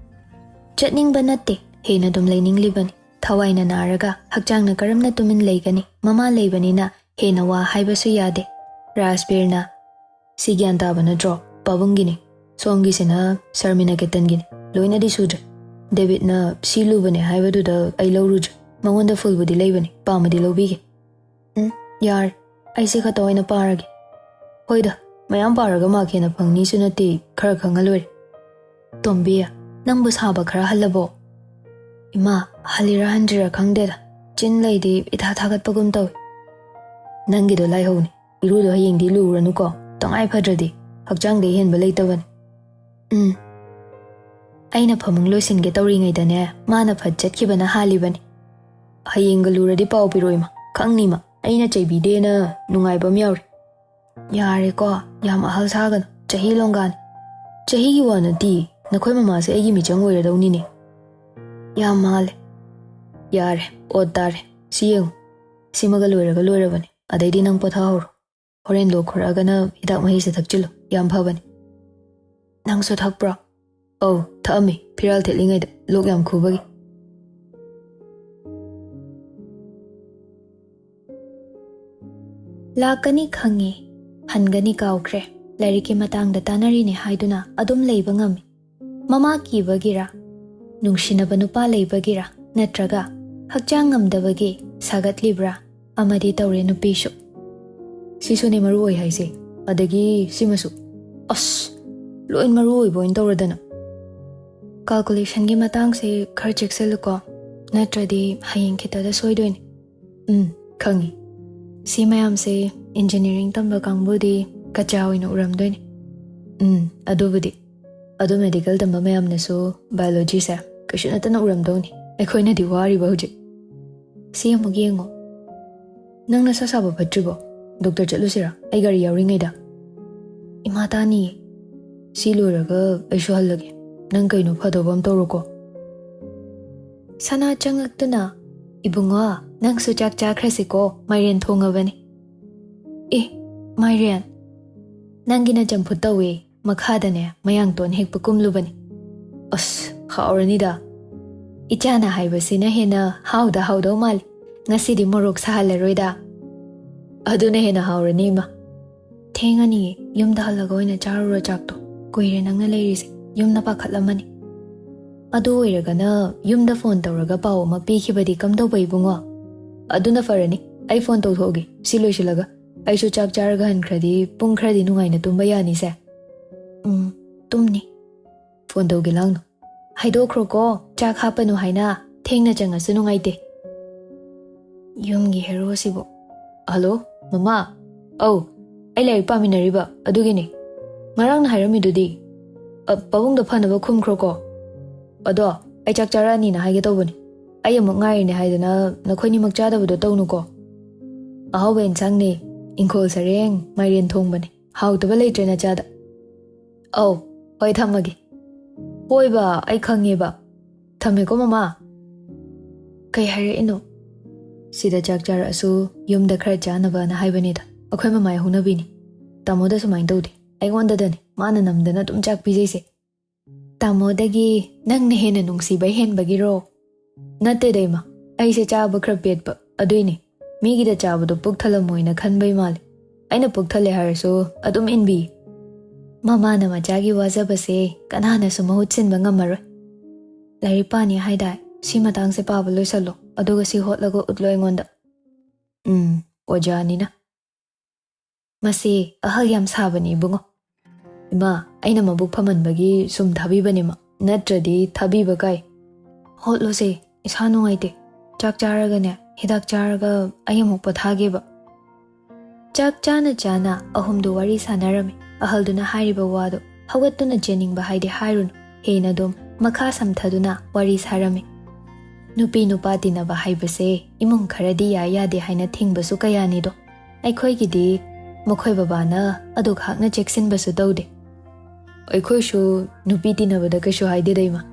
ꯆꯠꯅꯤꯡꯕ ꯅꯠꯇꯦ, ꯍꯦꯟꯅ ꯑꯗꯨꯝ ꯂꯩꯅꯤꯡꯂꯤꯕꯅꯤ꯫ ꯊꯋꯥꯏꯅ ꯅꯥꯔꯒ ꯍꯛꯆꯥꯡꯅ ꯀꯔꯝꯅ ꯇꯨꯃꯤꯟ ꯂꯩꯒꯅꯤ? ꯃꯃꯥ ꯂꯩꯕꯅꯤꯅ ꯍꯦꯟꯅ ꯋꯥ ꯍꯥꯏꯕꯁꯨ ꯌꯥꯗꯦ꯫ ꯔꯥꯖꯕꯤꯔꯅ, "ꯁꯤ ꯒ꯭ꯌꯥꯟ ꯇꯥꯕ ꯅꯠꯇ꯭ꯔꯣ? ꯄꯥꯕꯨꯡꯒꯤꯅꯤ꯫ ꯁꯣꯝꯒꯤꯁꯤꯅ ꯁꯔꯃꯤꯅꯥ ꯀꯦꯇꯟꯒꯤꯅꯤ꯫ ꯂꯣꯏꯅꯗꯤ ꯁꯨꯗ꯭ꯔꯦ꯫ ꯗꯦꯕꯤꯠꯅ ꯁꯤ ꯂꯨꯕꯅꯦ ꯍꯥꯏꯕꯗꯨꯗ ꯑꯩ ꯂꯧꯔꯨꯗ꯭ꯔꯦ꯫ ꯃꯉꯣꯟꯗ ꯐꯨꯜꯕꯨꯗꯤ ꯂꯩꯕꯅꯤ, ꯄꯥꯝꯃꯗꯤ ꯂꯧꯕꯤꯒꯦ꯫" "ꯎꯝ, ꯌꯥꯔꯦ꯫ ꯑꯩ ꯁꯤ ꯈꯛꯇ ꯑꯣꯏꯅ ꯄꯥꯔꯒꯦ꯫" "ꯍꯣꯏꯗ, ꯃꯌꯥꯝ ꯄꯥꯔꯒ ꯃꯥꯔꯛ ꯍꯦꯟꯅ ꯐꯪꯅꯤꯁꯨ ꯅꯠꯇꯦ, ꯈꯔ ꯈꯪꯉ ꯂꯣꯏꯔꯦ꯫ ꯇꯣꯝꯕꯤ, ꯅꯪꯕꯨ ꯁꯥꯕ ꯈꯔ ꯍꯜꯂꯕꯣ? ꯏꯃꯥ, ꯍꯜꯂꯤꯔꯥ ꯍꯟꯗ꯭ꯔꯤꯔꯥ ꯈꯪꯗꯦꯗ, ꯆꯤꯟ ꯂꯩꯗꯤ ꯏꯊꯥ ꯊꯥꯒꯠꯄꯒꯨꯝ ꯇꯧꯏ꯫ ꯅꯪꯒꯤꯗꯣ ꯂꯥꯏꯍꯧꯅꯤ, ꯏꯔꯨꯗꯣ ꯍꯌꯦꯡꯗꯤ ꯂꯨꯔꯅꯨꯀꯣ, ꯇꯉꯥꯏ ꯐꯗ꯭ꯔꯗꯤ꯫ ꯍꯛꯆꯥꯡꯗ ꯍꯦꯟꯕ ꯂꯩꯇꯕꯅꯤ꯫ ꯎꯝ꯫ ꯑꯩꯅ ꯐꯃꯨꯡ ꯂꯣꯏꯁꯤꯟꯒꯦ ꯇꯧꯔꯤꯉꯩꯗꯅꯦ, ꯃꯥꯅ ꯐꯠ ꯆꯠꯈꯤꯕꯅ ꯍꯥꯜꯂꯤꯕꯅꯤ꯫ ꯍꯌꯦꯡꯒ ꯂꯨꯔꯗꯤ ꯄꯥꯎ ꯄꯤꯔꯣꯏꯃ, ꯈꯪꯅꯤꯃ, ꯑꯩꯅ ꯆꯩꯕꯤꯗꯦꯅ ꯅꯨꯡꯉꯥꯏꯕ ꯑꯃ ꯌꯥꯎꯔꯤ꯫ ꯌꯥꯔꯦꯀꯣ, ꯌꯥꯝ ꯑꯍꯜ ꯁꯥꯒꯅꯨ, ꯆꯍꯤ ꯂꯣꯡꯒꯥꯅꯤ꯫ ꯆꯍꯤꯒꯤ ꯋꯥ ꯅꯠꯇꯦ, ꯅꯈꯣꯏ ꯃꯃꯥꯁꯦ ꯑꯩꯒꯤ ꯃꯤꯆꯪ ꯑꯣꯏꯔꯗꯧꯅꯤꯅꯦ꯫ ꯌꯥꯝ ꯃꯥꯜꯂꯦ꯫ ꯌꯥꯔꯦ, ꯑꯣꯠ ꯇꯥꯔꯦ꯫ ꯁꯤ ꯌꯦꯡꯉꯨ, ꯁꯤꯃꯒ ꯂꯣꯏꯔꯒ ꯂꯣꯏꯔꯕꯅꯦ, ꯑꯗꯩꯗꯤ ꯅꯪ ꯄꯣꯊꯥꯍꯧꯔꯣ꯫ ꯍꯣꯔꯦꯟ ꯂꯣꯛ ꯈꯨꯔꯛꯑꯒꯅ ꯍꯤꯗꯥꯛ ꯃꯍꯤꯁꯦ ꯊꯛꯆꯤꯜꯂꯨ, ꯌꯥꯝ ꯐꯕꯅꯦ꯫ ꯅꯪꯁꯨ ꯊꯛꯄ꯭ꯔꯣ? ꯑꯧ, ꯊꯛꯑꯝꯃꯤ, ꯐꯤꯔꯥꯜ ꯊꯦꯠꯂꯤꯉꯩꯗ, ꯂꯣꯛ ꯌꯥꯝ ꯈꯨꯕꯒꯤ꯫ ꯂꯥꯛꯀꯅꯤ ꯈꯪꯉꯦ, ꯍꯟꯒꯅꯤ ꯀꯥꯎꯈ꯭ꯔꯦ꯫ ꯂꯥꯏꯔꯤꯛꯀꯤ ꯃꯇꯥꯡꯗ ꯇꯥꯟꯅꯔꯤꯅꯦ ꯍꯥꯏꯗꯨꯅ ꯑꯗꯨꯝ ꯂꯩꯕ ꯉꯝꯃꯤ꯫ ꯃꯃꯥ ꯀꯤꯕꯒꯤꯔ, ꯅꯨꯡꯁꯤꯅꯕ ꯅꯨꯄꯥ ꯂꯩꯕꯒꯤꯔ, ꯅꯠꯇ꯭ꯔꯒ ꯍꯛꯆꯥꯡ ꯉꯝꯗꯕꯒꯤ ꯁꯥꯒꯠꯂꯤꯕ꯭ꯔꯥ? ꯑꯃꯗꯤ ꯇꯧꯔꯦ ꯅꯨꯄꯤꯁꯨ꯫ ꯁꯤꯁꯨꯅꯦ ꯃꯔꯨ ꯑꯣꯏ ꯍꯥꯏꯁꯦ꯫ ꯑꯗꯒꯤ ꯁꯤꯃꯁꯨ꯫ ꯑꯁ, ꯂꯣꯏ ꯃꯔꯨ ꯑꯣꯏꯕ ꯑꯣꯏꯅ ꯇꯧꯔꯗꯅ꯫ ꯀꯥꯜꯀꯨꯂꯦꯁꯟꯒꯤ ꯃꯇꯥꯡꯁꯦ ꯈꯔ ꯆꯦꯛꯁꯤꯜꯂꯨꯀꯣ, ꯅꯠꯇ꯭ꯔꯗꯤ ꯍꯌꯦꯡ ꯈꯤꯇꯗ ꯁꯣꯏꯗꯣꯏꯅꯦ꯫ ꯎꯝ, ꯈꯪꯉꯤ꯫ ꯁꯤ ꯃꯌꯥꯝꯁꯦ ꯏꯟꯖꯤꯅꯤꯌꯥꯔꯤꯡ ꯇꯝꯕ ꯀꯥꯡꯕꯨꯗꯤ ꯀꯆꯥ ꯑꯣꯏꯅ ꯎꯔꯝꯗꯣꯏꯅꯦ꯫ ꯎꯝ, ꯑꯗꯨꯕꯨꯗꯤ꯫ ꯑꯗꯣ ꯃꯦꯗꯤꯀꯦꯜ ꯇꯝꯕ ꯃꯌꯥꯝꯅꯁꯨ ꯕꯥꯏꯑꯣꯂꯣꯖꯤꯁꯦ ꯀꯩꯁꯨ ꯅꯠꯇꯅ ꯎꯔꯝꯗꯧꯅꯤ꯫ ꯑꯩꯈꯣꯏꯅꯗꯤ ꯋꯥꯔꯤꯕ ꯍꯧꯖꯤꯛ꯫ ꯁꯤ ꯑꯃꯨꯛ ꯌꯦꯡꯉꯣ꯫ ꯅꯪ ꯅꯁꯥ ꯁꯥꯕ ꯐꯠꯇ꯭ꯔꯤꯕꯣ? ꯗꯣꯛꯇꯔ ꯆꯠꯂꯨꯁꯤꯔꯥ? ꯑꯩ ꯒꯥꯔꯤ ꯌꯥꯎꯔꯤꯉꯩꯗ꯫ ꯏꯃꯥ ꯇꯥꯅꯤꯌꯦ꯫ ꯁꯤ ꯂꯣꯏꯔꯒ ꯑꯩꯁꯨ ꯍꯜꯂꯒꯦ꯫ ꯅꯪ ꯀꯩꯅꯣ ꯐꯗꯧꯕ ꯑꯃ ꯇꯧꯔꯣꯀꯣ꯫ ꯁꯅꯥ ꯆꯪꯉꯛꯇꯨꯅ, "ꯏꯕꯨꯡꯉꯣ, ꯅꯪꯁꯨ ꯆꯥꯛ ꯆꯥꯈ꯭ꯔꯁꯤꯀꯣ, ꯃꯥꯏꯔꯦꯟ ꯊꯣꯡꯉꯕꯅꯤ꯫" "ꯑꯦ, ꯃꯥꯏꯔꯦꯟ? ꯅꯪꯒꯤꯅ ꯆꯝꯐꯨꯠ ꯇꯧꯋꯦ, ꯃꯈꯥꯗꯅꯦ ꯃꯌꯥꯡꯇꯣꯟ ꯍꯦꯛꯄ ꯀꯨꯝꯂꯨꯕꯅꯤ꯫" "ꯑꯁ, ꯍꯥꯎꯔꯅꯤꯗ꯫ ꯏꯆꯥꯅ ꯍꯥꯏꯕꯁꯤꯅ ꯍꯦꯟꯅ ꯍꯥꯎꯗ ꯍꯥꯎꯗꯧ ꯃꯥꯜꯂꯤ꯫ ꯉꯁꯤꯗꯤ ꯃꯣꯔꯣꯛ ꯁꯥꯍꯜꯂꯔꯣꯏꯗ꯫ ꯑꯗꯨꯅ ꯍꯦꯟꯅ ꯍꯥꯎꯔꯅꯤ, ꯏꯃꯥ꯫" "ꯊꯦꯡꯉꯅꯤ, ꯌꯨꯝꯗ ꯍꯜꯂꯒ ꯑꯣꯏꯅ ꯆꯥꯔꯨꯔꯣ ꯆꯥꯛꯇꯣ꯫ ꯀꯨꯏꯔꯦ ꯅꯪꯅ ꯂꯩꯔꯤꯁꯦ, ꯌꯨꯝꯅ ꯄꯥꯈꯠꯂꯝꯃꯅꯤ꯫" "ꯑꯗꯨ ꯑꯣꯏꯔꯒꯅ ꯌꯨꯝꯗ ꯐꯣꯟ ꯇꯧꯔꯒ ꯄꯥꯎ ꯑꯃ ꯄꯤꯈꯤꯕꯗꯤ ꯀꯝꯗꯧꯕ, ꯏꯕꯨꯡꯉꯣ?" "ꯑꯗꯨꯅ ꯐꯔꯅꯤ, ꯑꯩ ꯐꯣꯟ ꯇꯧꯊꯣꯛꯑꯒꯦ ꯁꯤ ꯂꯣꯏꯁꯤꯜꯂꯒ꯫ ꯑꯩꯁꯨ ꯆꯥꯛ ꯆꯥꯔꯒ ꯍꯟꯈ꯭ꯔꯗꯤ ꯄꯨꯡ ꯈꯔꯗꯤ ꯅꯨꯡꯉꯥꯏꯅ ꯇꯨꯝꯕ ꯌꯥꯅꯤꯁꯦ꯫ ꯎꯝ, ꯇꯨꯝꯅꯤ꯫ ꯐꯣꯟ ꯇꯧꯒꯦ ꯂꯥꯎꯅꯨ꯫ ꯍꯥꯏꯗꯣꯛꯈ꯭ꯔꯣꯀꯣ, ꯆꯥꯛ ꯍꯥꯞꯄꯅꯨ ꯍꯥꯏꯅ, ꯊꯦꯡꯅ ꯆꯪꯉꯁꯨ ꯅꯨꯡꯉꯥꯏꯇꯦ꯫ ꯌꯨꯝꯒꯤ ꯍꯦꯔꯣꯁꯤꯕꯨ꯫ ꯍꯜꯂꯣ, ꯃꯃꯥ꯫ ꯑꯧ, ꯑꯩ ꯂꯥꯏꯔꯤꯛ ꯄꯥꯃꯤꯟꯅꯔꯤꯕ ꯑꯗꯨꯒꯤꯅꯦ꯫ ꯉꯔꯥꯡꯅ ꯍꯥꯏꯔꯝꯃꯤꯗꯨꯗꯤ꯫ ꯑ, ꯄꯥꯕꯨꯡꯗ ꯐꯅꯕ ꯈꯨꯝꯈ꯭ꯔꯣꯀꯣ꯫ ꯑꯗꯣ, ꯑꯩ ꯆꯥꯛ ꯆꯥꯔꯛꯑꯅꯤꯅ ꯍꯥꯏꯒꯦ ꯇꯧꯕꯅꯦ꯫ ꯑꯩ ꯑꯃꯨꯛ ꯉꯥꯏꯔꯤꯅꯦ ꯍꯥꯏꯗꯅ ꯅꯈꯣꯏꯅꯤꯃꯛ ꯆꯥꯗꯕꯗꯣ ꯇꯧꯅꯨꯀꯣ꯫ ꯑꯍꯥꯎꯕ ꯑꯦꯟꯁꯥꯡꯅꯦ, ꯏꯪꯈꯣꯜ ꯁꯔꯦꯡ, ꯃꯥꯏꯔꯦꯟ ꯊꯣꯡꯕꯅꯦ꯫ ꯍꯥꯎꯇꯕ ꯂꯩꯇ꯭ꯔꯦ ꯅꯆꯥꯗ꯫ ꯑꯧ, ꯍꯣꯏ, ꯊꯝꯃꯒꯦ꯫ ꯍꯣꯏꯕ, ꯑꯩ ꯈꯪꯉꯦꯕ꯫ ꯊꯝꯃꯦꯀꯣ, ꯃꯃꯥ꯫ ꯀꯩ ꯍꯥꯏꯔꯛꯏꯅꯣ? ꯁꯤꯗ ꯆꯥꯛ ꯆꯥꯔꯛꯑꯁꯨ ꯌꯨꯝꯗ ꯈꯔ ꯆꯥꯅꯕꯅ ꯍꯥꯏꯕꯅꯤꯗ꯫ ꯑꯩꯈꯣꯏ ꯃꯃꯥꯏ ꯍꯧꯅꯕꯤꯅꯤ꯫ ꯇꯥꯃꯣꯗ ꯁꯨꯃꯥꯏꯅ ꯇꯧꯗꯦ꯫ ꯑꯩꯉꯣꯟꯗꯗꯅꯤ ꯃꯥꯅ ꯅꯝꯗꯅ ꯑꯗꯨꯝ ꯆꯥꯛ ꯄꯤꯖꯩꯁꯦ꯫ ꯇꯥꯃꯣꯗꯒꯤ ꯅꯪꯅ ꯍꯦꯟꯅ ꯅꯨꯡꯁꯤꯕ ꯍꯦꯟꯕꯒꯤꯔꯣ? ꯅꯠꯇꯦꯗ, ꯏꯃꯥ꯫ ꯑꯩꯁꯦ ꯆꯥꯕ ꯈꯔ ꯄꯦꯠꯄ, ꯑꯗꯨꯏꯅꯦ꯫ ꯃꯤꯒꯤꯗ ꯆꯥꯕꯗꯣ ꯄꯨꯛ ꯊꯜꯂꯝꯃꯣꯏꯅ ꯈꯟꯕꯩ ꯃꯥꯜꯂꯦ꯫ ꯑꯩꯅ ꯄꯨꯛ ꯊꯜꯂꯦ ꯍꯥꯏꯔꯁꯨ ꯑꯗꯨꯝ ꯏꯟꯕꯤ꯫ ꯃꯃꯥꯅ ꯃꯆꯥꯒꯤ ꯋꯥꯖꯕꯁꯦ ꯀꯅꯥꯅꯁꯨ ꯃꯍꯨꯠ ꯁꯤꯟꯕ ꯉꯝꯃꯔꯣꯏ꯫ ꯂꯥꯏꯔꯤꯛ ꯄꯥꯅꯤ ꯍꯥꯏꯗꯥꯏ? ꯁꯤ ꯃꯇꯥꯡꯁꯦ ꯄꯥꯕ ꯂꯣꯏꯁꯜꯂꯣ, ꯑꯗꯨꯒ ꯁꯤ ꯍꯣꯠꯂꯒ ꯎꯠꯂꯣ ꯑꯩꯉꯣꯟꯗ꯫ ꯎꯝ, ꯑꯣꯖꯥꯅꯤꯅ꯫ ꯃꯁꯤ ꯑꯍꯜ ꯌꯥꯝ ꯁꯥꯕꯅꯤ, ꯏꯕꯨꯡꯉꯣ꯫ ꯏꯃꯥ, ꯑꯩꯅ ꯃꯕꯨꯛ ꯐꯃꯟꯕꯒꯤ ꯁꯨꯝ ꯊꯥꯕꯤꯕꯅꯦ, ꯃꯥ꯫ ꯅꯠꯇ꯭ꯔꯗꯤ ꯊꯥꯕꯤꯕ ꯀꯥꯏ꯫ ꯍꯣꯠꯂꯣꯁꯦ, ꯏꯁꯥ ꯅꯨꯡꯉꯥꯏꯇꯦ꯫ ꯆꯥꯛ ꯆꯥꯔꯒꯅꯦ, ꯍꯤꯗꯥꯛ ꯆꯥꯔꯒ ꯑꯩ ꯑꯃꯨꯛ ꯄꯣꯊꯥꯒꯦꯕ꯫ ꯆꯥꯛ ꯆꯥꯅ ꯆꯥꯅ ꯑꯍꯨꯝꯗꯨ ꯋꯥꯔꯤ ꯁꯥꯟꯅꯔꯝꯃꯤ꯫ ꯑꯍꯜꯗꯨꯅ ꯍꯥꯏꯔꯤꯕ ꯋꯥꯗꯨ ꯍꯧꯒꯠꯇꯨꯅ ꯆꯦꯟꯅꯤꯡꯕ ꯍꯥꯏꯗꯤ ꯍꯥꯏꯔꯨꯅꯨ꯫ ꯍꯦꯟꯅ ꯑꯗꯨꯝ ꯃꯈꯥ ꯁꯝꯊꯗꯨꯅ ꯋꯥꯔꯤ ꯁꯥꯔꯝꯃꯤ꯫ ꯅꯨꯄꯤ ꯅꯨꯄꯥ ꯇꯤꯟꯅꯕ ꯍꯥꯏꯕꯁꯦ ꯏꯃꯨꯡ ꯈꯔꯗꯤ ꯌꯥꯏ ꯌꯥꯗꯦ ꯍꯥꯏꯅ ꯊꯤꯡꯕꯁꯨ ꯀꯌꯥꯅꯤꯗꯣ꯫ ꯑꯩꯈꯣꯏꯒꯤꯗꯤ ꯃꯈꯣꯏ ꯕꯕꯥꯅ ꯑꯗꯨꯛ ꯍꯥꯛꯅ ꯆꯦꯛꯁꯤꯟꯕꯁꯨ ꯇꯧꯗꯦ꯫ ꯑꯩꯈꯣꯏꯁꯨ ꯅꯨꯄꯤ ꯇꯤꯟꯅꯕꯗ ꯀꯩꯁꯨ ꯍꯥꯏꯗꯦꯗ, ꯏꯃꯥ꯫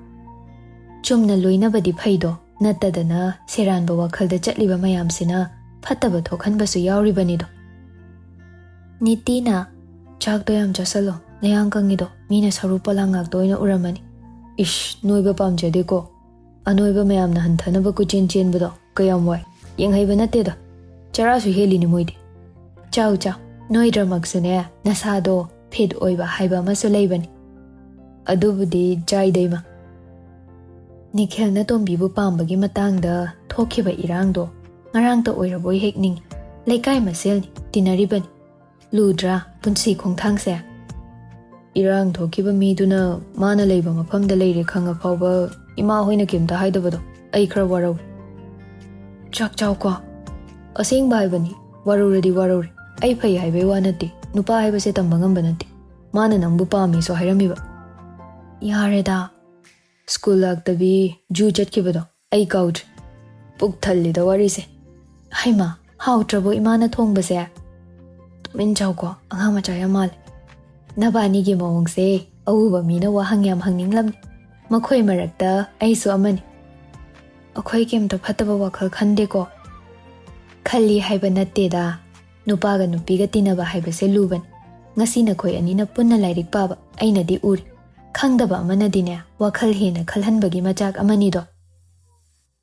ꯆꯨꯝꯅ ꯂꯣꯏꯅꯕꯗꯤ ꯐꯩꯗꯣ, ꯅꯠꯇꯗꯅ ꯁꯦꯔꯥꯟꯕ ꯋꯥꯈꯜꯗ ꯆꯠꯂꯤꯕ ꯃꯌꯥꯝꯁꯤꯅ ꯐꯠꯇꯕ ꯊꯣꯛꯍꯟꯕꯁꯨ ꯌꯥꯎꯔꯤꯕꯅꯤꯗꯣ꯫ ꯅꯤꯇꯤꯅ, "ꯆꯥꯛꯇꯣ ꯌꯥꯝ ꯆꯥꯁꯜꯂꯣ, ꯅꯌꯥꯡ ꯀꯪꯉꯤꯗꯣ, ꯃꯤꯅ ꯁꯔꯨ ꯄꯣꯂꯥꯡ ꯉꯥꯛꯇ ꯑꯣꯏꯅ ꯎꯔꯝꯃꯅꯤ꯫ ꯏꯁ, ꯅꯣꯏꯕ ꯄꯥꯝꯖꯗꯦꯀꯣ꯫ ꯑꯅꯣꯏꯕ ꯃꯌꯥꯝꯅ ꯍꯟꯊꯅꯕ ꯀꯣꯏꯆꯦꯟ ꯆꯦꯟꯕꯗꯣ ꯀꯌꯥꯝ ꯋꯥꯏ꯫ ꯌꯦꯡꯍꯩꯕ ꯅꯠꯇꯦꯗ꯫ ꯆꯔꯥꯁꯨ ꯍꯦꯜꯂꯤꯅꯦ ꯃꯣꯏꯗꯤ꯫ ꯆꯥꯎ, ꯆꯥꯎ, ꯅꯣꯏꯗ꯭ꯔꯃꯛꯁꯨꯅꯦ, ꯅꯁꯥꯗꯣ ꯐꯤꯠ ꯑꯣꯏꯕ ꯍꯥꯏꯕ ꯑꯃꯁꯨ ꯂꯩꯕꯅꯤ꯫ ꯑꯗꯨꯕꯨꯗꯤ ꯆꯥꯏꯗ, ꯏꯃꯥ꯫" ꯅꯤꯈꯤꯜꯅ ꯇꯣꯝꯕꯤꯕꯨ ꯄꯥꯝꯕꯒꯤ ꯃꯇꯥꯡꯗ ꯊꯣꯛꯈꯤꯕ ꯏꯔꯥꯡꯗꯣ ꯉꯔꯥꯡꯇ ꯑꯣꯏꯔꯕꯣꯏ ꯍꯦꯛ ꯅꯤꯡꯏ꯫ ꯂꯩꯀꯥꯏ ꯃꯁꯦꯜꯅꯤ, ꯇꯤꯟꯅꯔꯤꯕꯅꯤ꯫ ꯂꯨꯗ꯭ꯔꯥ ꯄꯨꯟꯁꯤ ꯈꯣꯡꯊꯥꯡꯁꯦ? ꯏꯔꯥꯡ ꯊꯣꯛꯈꯤꯕ ꯃꯤꯗꯨꯅ ꯃꯥꯅ ꯂꯩꯕ ꯃꯐꯝꯗ ꯂꯩꯔꯦ ꯈꯪꯉ ꯐꯥꯎꯕ ꯏꯃꯥ ꯍꯣꯏꯅ ꯀꯩꯝꯇ ꯍꯥꯏꯗꯕꯗꯣ ꯑꯩ ꯈꯔ ꯋꯥꯔꯧꯏ꯫ ꯆꯥꯛ ꯆꯥꯎꯀꯣ꯫ ꯑꯁꯦꯡꯕ ꯍꯥꯏꯕꯅꯤ, ꯋꯥꯔꯧꯔꯗꯤ ꯋꯥꯔꯧꯔꯦ꯫ ꯑꯩ ꯐꯩ ꯍꯥꯏꯕꯩ ꯋꯥ ꯅꯠꯇꯦ, ꯅꯨꯄꯥ ꯍꯥꯏꯕꯁꯦ ꯇꯝꯕ ꯉꯝꯕ ꯅꯠꯇꯦ꯫ ꯃꯥꯅ ꯅꯪꯕꯨ ꯄꯥꯝꯃꯤꯁꯨ ꯍꯥꯏꯔꯝꯃꯤꯕ꯫ ꯌꯥꯔꯦꯗ꯫ ꯁ꯭ꯀꯨꯜ ꯂꯥꯛꯇꯕꯤ ꯖꯨ ꯆꯠꯈꯤꯕꯗꯣ ꯑꯩ ꯀꯥꯎꯗ꯭ꯔꯤ꯫ ꯄꯨꯛ ꯊꯜꯂꯤꯗ ꯋꯥꯔꯤꯁꯦ꯫ ꯍꯩꯃꯥ, ꯍꯥꯎꯇ꯭ꯔꯕꯣ ꯏꯃꯥꯅ ꯊꯣꯡꯕꯁꯦ? ꯇꯨꯃꯤꯟ ꯆꯥꯎꯀꯣ, ꯑꯉꯥꯡ ꯃꯆꯥ ꯌꯥꯝ ꯃꯥꯜꯂꯦ꯫ ꯅꯕꯥꯅꯤꯒꯤ ꯃꯑꯣꯡꯁꯦ ꯑꯎꯕ ꯃꯤꯅ ꯋꯥꯍꯪ ꯌꯥꯝ ꯍꯪꯅꯤꯡꯂꯝꯅꯤ꯫ ꯃꯈꯣꯏ ꯃꯔꯛꯇ ꯑꯩꯁꯨ ꯑꯃꯅꯤ꯫ ꯑꯩꯈꯣꯏ ꯀꯩꯝꯇ ꯐꯠꯇꯕ ꯋꯥꯈꯜ ꯈꯟꯗꯦꯀꯣ꯫ ꯈꯜꯂꯤ ꯍꯥꯏꯕ ꯅꯠꯇꯦꯗ꯫ ꯅꯨꯄꯥꯒ ꯅꯨꯄꯤꯒ ꯇꯤꯟꯅꯕ ꯍꯥꯏꯕꯁꯦ ꯂꯨꯕꯅꯤ꯫ ꯉꯁꯤ ꯅꯈꯣꯏ ꯑꯅꯤꯅ ꯄꯨꯟꯅ ꯂꯥꯏꯔꯤꯛ ꯄꯥꯕ ꯑꯩꯅꯗꯤ ꯎꯔꯤ꯫ ꯈꯪꯗꯕ ꯑꯃꯅꯗꯤꯅꯦ, ꯋꯥꯈꯜ ꯍꯦꯟꯅ ꯈꯜꯍꯟꯕꯒꯤ ꯃꯆꯥꯛ ꯑꯃꯅꯤꯗꯣ꯫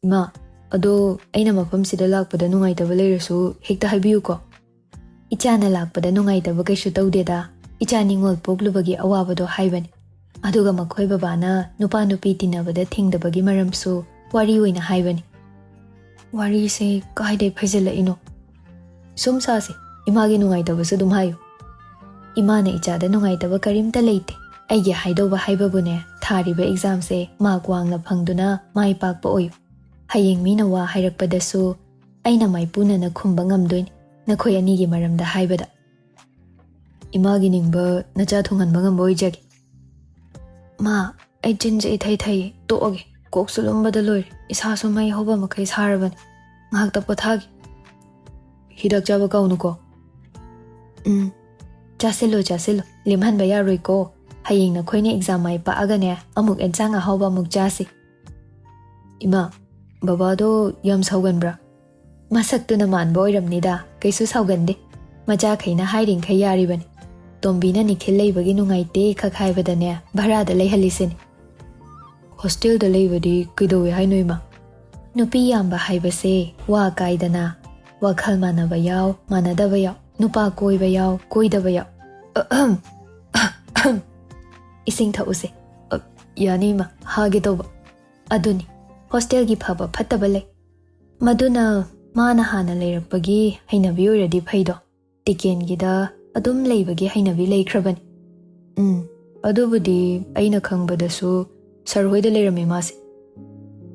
ꯏꯃꯥ, ꯑꯗꯣ ꯑꯩꯅ ꯃꯐꯝꯁꯤꯗ ꯂꯥꯛꯄꯗ ꯅꯨꯡꯉꯥꯏꯇꯕ ꯂꯩꯔꯁꯨ ꯍꯦꯛꯇ ꯍꯥꯏꯕꯤꯌꯨꯀꯣ꯫ ꯏꯆꯥꯅ ꯂꯥꯛꯄꯗ ꯅꯨꯡꯉꯥꯏꯇꯕ ꯀꯩꯁꯨ ꯇꯧꯗꯦꯗ꯫ ꯏꯆꯥ ꯅꯤꯉꯣꯜ ꯄꯣꯛꯂꯨꯕꯒꯤ ꯑꯋꯥꯕꯗꯣ ꯍꯥꯏꯕꯅꯤ꯫ ꯑꯗꯨꯒ ꯃꯈꯣꯏ ꯕꯕꯥꯅ ꯅꯨꯄꯥ ꯅꯨꯄꯤ ꯇꯤꯟꯅꯕꯗ ꯊꯤꯡꯗꯕꯒꯤ ꯃꯔꯝꯁꯨ ꯋꯥꯔꯤ ꯑꯣꯏꯅ ꯍꯥꯏꯕꯅꯤ꯫ ꯋꯥꯔꯤꯁꯦ ꯀꯥꯏꯗꯩ ꯐꯩꯖꯤꯜꯂꯛꯏꯅꯣ? ꯁꯨꯝ ꯁꯥꯁꯦ, ꯏꯃꯥꯒꯤ ꯅꯨꯡꯉꯥꯏꯇꯕꯁꯨ ꯑꯗꯨꯝ ꯍꯥꯏꯌꯨ꯫ ꯏꯃꯥꯅ ꯏꯆꯥꯗ ꯅꯨꯡꯉꯥꯏꯇꯕ ꯀꯔꯤꯝꯇ ꯂꯩꯇꯦ꯫ ꯑꯩꯒꯤ ꯍꯥꯏꯗꯧꯕ ꯍꯥꯏꯕꯕꯨꯅꯦ, ꯊꯥꯔꯤꯕ ꯑꯦꯛꯖꯥꯝꯁꯦ ꯃꯥꯔꯛ ꯋꯥꯡꯅ ꯐꯪꯗꯨꯅ ꯃꯥꯏ ꯄꯥꯛꯄ ꯑꯣꯏꯌꯨ꯫ ꯍꯌꯦꯡ ꯃꯤꯅ ꯋꯥ ꯍꯥꯏꯔꯛꯄꯗꯁꯨ ꯑꯩꯅ ꯃꯥꯏꯄꯨꯅꯅ ꯈꯨꯝꯕ ꯉꯝꯗꯣꯏꯅꯤ, ꯅꯈꯣꯏ ꯑꯅꯤꯒꯤ ꯃꯔꯝꯗ ꯍꯥꯏꯕꯗ꯫ ꯏꯃꯥꯒꯤ ꯅꯤꯡꯕ ꯅꯆꯥ ꯊꯨꯡꯍꯟꯕ ꯉꯝꯕ ꯑꯣꯏꯖꯒꯦ꯫ ꯃꯥ, ꯑꯩ ꯆꯤꯟꯁꯦ ꯏꯊꯩ ꯊꯩ, ꯇꯣꯛꯑꯒꯦ꯫ ꯀꯣꯛꯁꯨ ꯂꯨꯝꯕꯗ ꯂꯣꯏꯔꯦ, ꯏꯁꯥꯁꯨ ꯃꯩ ꯍꯧꯕ ꯃꯈꯩ ꯁꯥꯔꯕꯅꯤ꯫ ꯉꯥꯏꯍꯥꯛꯇ ꯄꯣꯊꯥꯒꯦ꯫ ꯍꯤꯗꯥꯛ ꯆꯥꯕ ꯀꯥꯎꯅꯨꯀꯣ꯫ ꯎꯝ, ꯆꯥꯁꯤꯜꯂꯣ, ꯆꯥꯁꯤꯜꯂꯣ, ꯂꯦꯝꯍꯟꯕ ꯌꯥꯔꯣꯏꯀꯣ꯫ ꯍꯌꯦꯡ ꯅꯈꯣꯏꯅ ꯑꯦꯛꯖꯥꯝ ꯃꯥꯏ ꯄꯥꯛꯑꯒꯅꯦ, ꯑꯃꯨꯛ ꯑꯦꯟꯁꯥꯡ ꯑꯍꯥꯎꯕ ꯑꯃꯨꯛ ꯆꯥꯁꯤ꯫ ꯏꯃꯥ, ꯕꯕꯥꯗꯣ ꯌꯥꯝ ꯁꯥꯎꯒꯟꯕ꯭ꯔꯥ? ꯃꯁꯛꯇꯨꯅ ꯃꯥꯟꯕ ꯑꯣꯏꯔꯝꯅꯤꯗ, ꯀꯩꯁꯨ ꯁꯥꯎꯒꯟꯗꯦ꯫ ꯃꯆꯥꯈꯩꯅ ꯍꯥꯏꯔꯤꯡꯈꯩ ꯌꯥꯔꯤꯕꯅꯤ꯫ ꯇꯣꯝꯕꯤꯅ ꯅꯤꯈꯤꯜ ꯂꯩꯕꯒꯤ ꯅꯨꯡꯉꯥꯏꯇꯦ ꯈꯛ ꯍꯥꯏꯕꯗꯅꯦ, ꯚꯔꯥꯗ ꯂꯩꯍꯜꯂꯤꯁꯤꯅꯤ꯫ ꯍꯣꯁꯇꯦꯜꯗ ꯂꯩꯕꯗꯤ ꯀꯩꯗꯧꯋꯦ ꯍꯥꯏꯅꯣ, ꯏꯃꯥ? ꯅꯨꯄꯤ ꯌꯥꯝꯕ ꯍꯥꯏꯕꯁꯦ ꯋꯥ ꯀꯥꯏꯗꯅ, ꯋꯥꯈꯜ ꯃꯥꯟꯅꯕ ꯌꯥꯎ, ꯃꯥꯟꯅꯗꯕ ꯌꯥꯎ, ꯅꯨꯄꯥ ꯀꯣꯏꯕ ꯌꯥꯎ, ꯀꯣꯏꯗꯕ ꯌꯥꯎ꯫ ꯑꯍꯝ, ꯑꯍꯝ꯫ ꯏꯁꯤꯡ ꯊꯛꯎꯁꯦ꯫ ꯑ, ꯌꯥꯅꯤ, ꯏꯃꯥ, ꯍꯥꯒꯦ ꯇꯧꯕ꯫ ꯑꯗꯨꯅꯤ, ꯍꯣꯁꯇꯦꯜꯒꯤ ꯐꯕ ꯐꯠꯇꯕ ꯂꯩ꯫ ꯃꯗꯨꯅ ꯃꯥꯅ ꯍꯥꯟꯅ ꯂꯩꯔꯛꯄꯒꯤ ꯍꯩꯅꯕꯤ ꯑꯣꯏꯔꯗꯤ ꯐꯩꯗꯣ, ꯇꯤꯀꯦꯟꯒꯤꯗ ꯑꯗꯨꯝ ꯂꯩꯕꯒꯤ ꯍꯩꯅꯕꯤ ꯂꯩꯈ꯭ꯔꯕꯅꯤ꯫ ꯎꯝ, ꯑꯗꯨꯕꯨꯗꯤ ꯑꯩꯅ ꯈꯪꯕꯗꯁꯨ ꯁꯔ ꯍꯣꯏꯗ ꯂꯩꯔꯝꯃꯤ ꯃꯥꯁꯦ꯫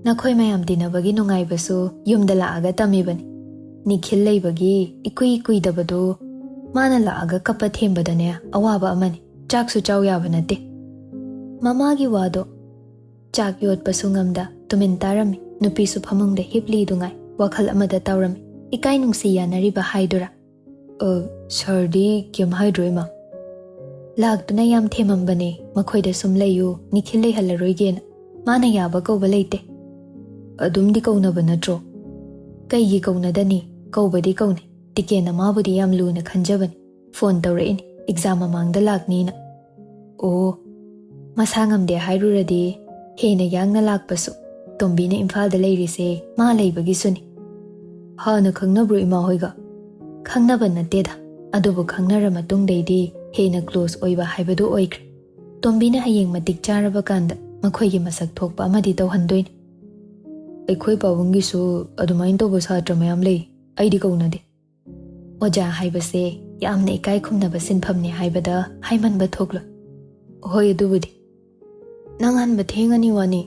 ꯅꯈꯣꯏ ꯃꯌꯥꯝ ꯇꯤꯟꯅꯕꯒꯤ ꯅꯨꯡꯉꯥꯏꯕꯁꯨ ꯌꯨꯝꯗ ꯂꯥꯛꯑꯒ ꯇꯝꯃꯤꯕꯅꯤ꯫ ꯅꯤꯈꯤꯜ ꯂꯩꯕꯒꯤ ꯏꯀꯨꯏ ꯀꯨꯏꯗꯕꯗꯨ ꯃꯥꯅ ꯂꯥꯛꯑꯒ ꯀꯞꯄ ꯊꯦꯝꯕꯗꯅꯦ ꯑꯋꯥꯕ ꯑꯃꯅꯤ꯫ ꯆꯥꯛꯁꯨ ꯆꯥꯎ ꯌꯥꯕ ꯅꯠꯇꯦ꯫ ꯃꯃꯥꯒꯤ ꯋꯥꯗꯣ ꯆꯥꯛ ꯌꯣꯠꯄꯁꯨ ꯉꯝꯗ ꯇꯨꯃꯤꯟ ꯇꯥꯔꯝꯃꯤ꯫ ꯅꯨꯄꯤꯁꯨ ꯐꯃꯨꯡꯗ ꯍꯤꯞꯂꯤꯗꯨꯉꯥꯏ ꯋꯥꯈꯜ ꯑꯃꯗ ꯇꯥꯎꯔꯝꯃꯤ꯫ ꯏꯀꯥꯏ ꯅꯨꯡꯁꯤ ꯌꯥꯅꯔꯤꯕ ꯍꯥꯏꯗꯨꯔꯥ? "ꯑ, ꯁꯔꯗꯤ ꯀꯩꯝ ꯍꯥꯏꯗ꯭ꯔꯣ, ꯏꯃꯥ?" ꯂꯥꯛꯇꯨꯅ ꯌꯥꯝ ꯊꯦꯝꯃꯝꯕꯅꯦ, ꯃꯈꯣꯏꯗ ꯁꯨꯝ ꯂꯩꯌꯨ, ꯅꯤꯈꯤꯜ ꯂꯩꯍꯜꯂꯔꯣꯏꯒꯦꯅ꯫ ꯃꯥꯅ ꯌꯥꯕ ꯀꯧꯕ ꯂꯩꯇꯦ꯫ ꯑꯗꯨꯝꯗꯤ ꯀꯧꯅꯕ ꯅꯠꯇ꯭ꯔꯣ? ꯀꯩꯒꯤ ꯀꯧꯅꯗꯅꯤ? ꯀꯧꯕꯗꯤ ꯀꯧꯅꯩ꯫ ꯇꯤꯀꯦꯟꯅ ꯃꯥꯕꯨꯗꯤ ꯌꯥꯝ ꯂꯨꯅ ꯈꯟꯖꯕꯅꯤ꯫ ꯐꯣꯟ ꯇꯧꯔꯛꯏꯅꯤ, ꯑꯦꯛꯖꯥꯝ ꯃꯃꯥꯡꯗ ꯂꯥꯛꯅꯤꯅ꯫ ꯑꯣ, ꯃꯁꯥ ꯉꯝꯗꯦ ꯍꯥꯏꯔꯨꯔꯗꯤ ꯍꯦꯟꯅ ꯌꯥꯡꯅ ꯂꯥꯛꯄꯁꯨ꯫ ꯇꯣꯝꯕꯤꯅ ꯏꯝꯐꯥꯜꯗ ꯂꯩꯔꯤꯁꯦ ꯃꯥ ꯂꯩꯕꯒꯤꯁꯨꯅꯤ꯫ ꯍꯥꯟꯅ ꯈꯪꯅꯕ꯭ꯔꯣ ꯏꯃꯥ ꯍꯣꯏꯒ? ꯈꯪꯅꯕ ꯅꯠꯇꯦꯗ, ꯑꯗꯨꯕꯨ ꯈꯪꯅꯔ ꯃꯇꯨꯡꯗꯩꯗꯤ ꯍꯦꯟꯅ ꯀ꯭ꯂꯣꯁ ꯑꯣꯏꯕ ꯍꯥꯏꯕꯗꯨ ꯑꯣꯏꯈ꯭ꯔꯦ꯫ ꯇꯣꯝꯕꯤꯅ ꯍꯌꯦꯡ ꯃꯇꯤꯛ ꯆꯥꯔꯕ ꯀꯥꯟꯗ ꯃꯈꯣꯏꯒꯤ ꯃꯁꯛ ꯊꯣꯛꯄ ꯑꯃꯗꯤ ꯇꯧꯍꯟꯗꯣꯏꯅꯤ꯫ ꯑꯩꯈꯣꯏ ꯄꯥꯕꯨꯡꯒꯤꯁꯨ ꯑꯗꯨꯃꯥꯏꯅ ꯇꯧꯕ ꯁꯥꯇ꯭ꯔ ꯃꯌꯥꯝ ꯂꯩ, ꯑꯩꯗꯤ ꯀꯧꯅꯗꯦ꯫ ꯑꯣꯖꯥ ꯍꯥꯏꯕꯁꯦ ꯌꯥꯝꯅ ꯏꯀꯥꯏ ꯈꯨꯝꯅꯕ ꯁꯤꯟꯐꯝꯅꯤ ꯍꯥꯏꯕꯗ ꯍꯥꯏꯃꯟꯕ ꯊꯣꯛꯂꯣꯏ꯫ ꯍꯣꯏ, ꯑꯗꯨꯕꯨꯗꯤ꯫ ꯅꯪ ꯍꯟꯕ ꯊꯦꯡꯉꯅꯤ ꯋꯥꯅꯤ꯫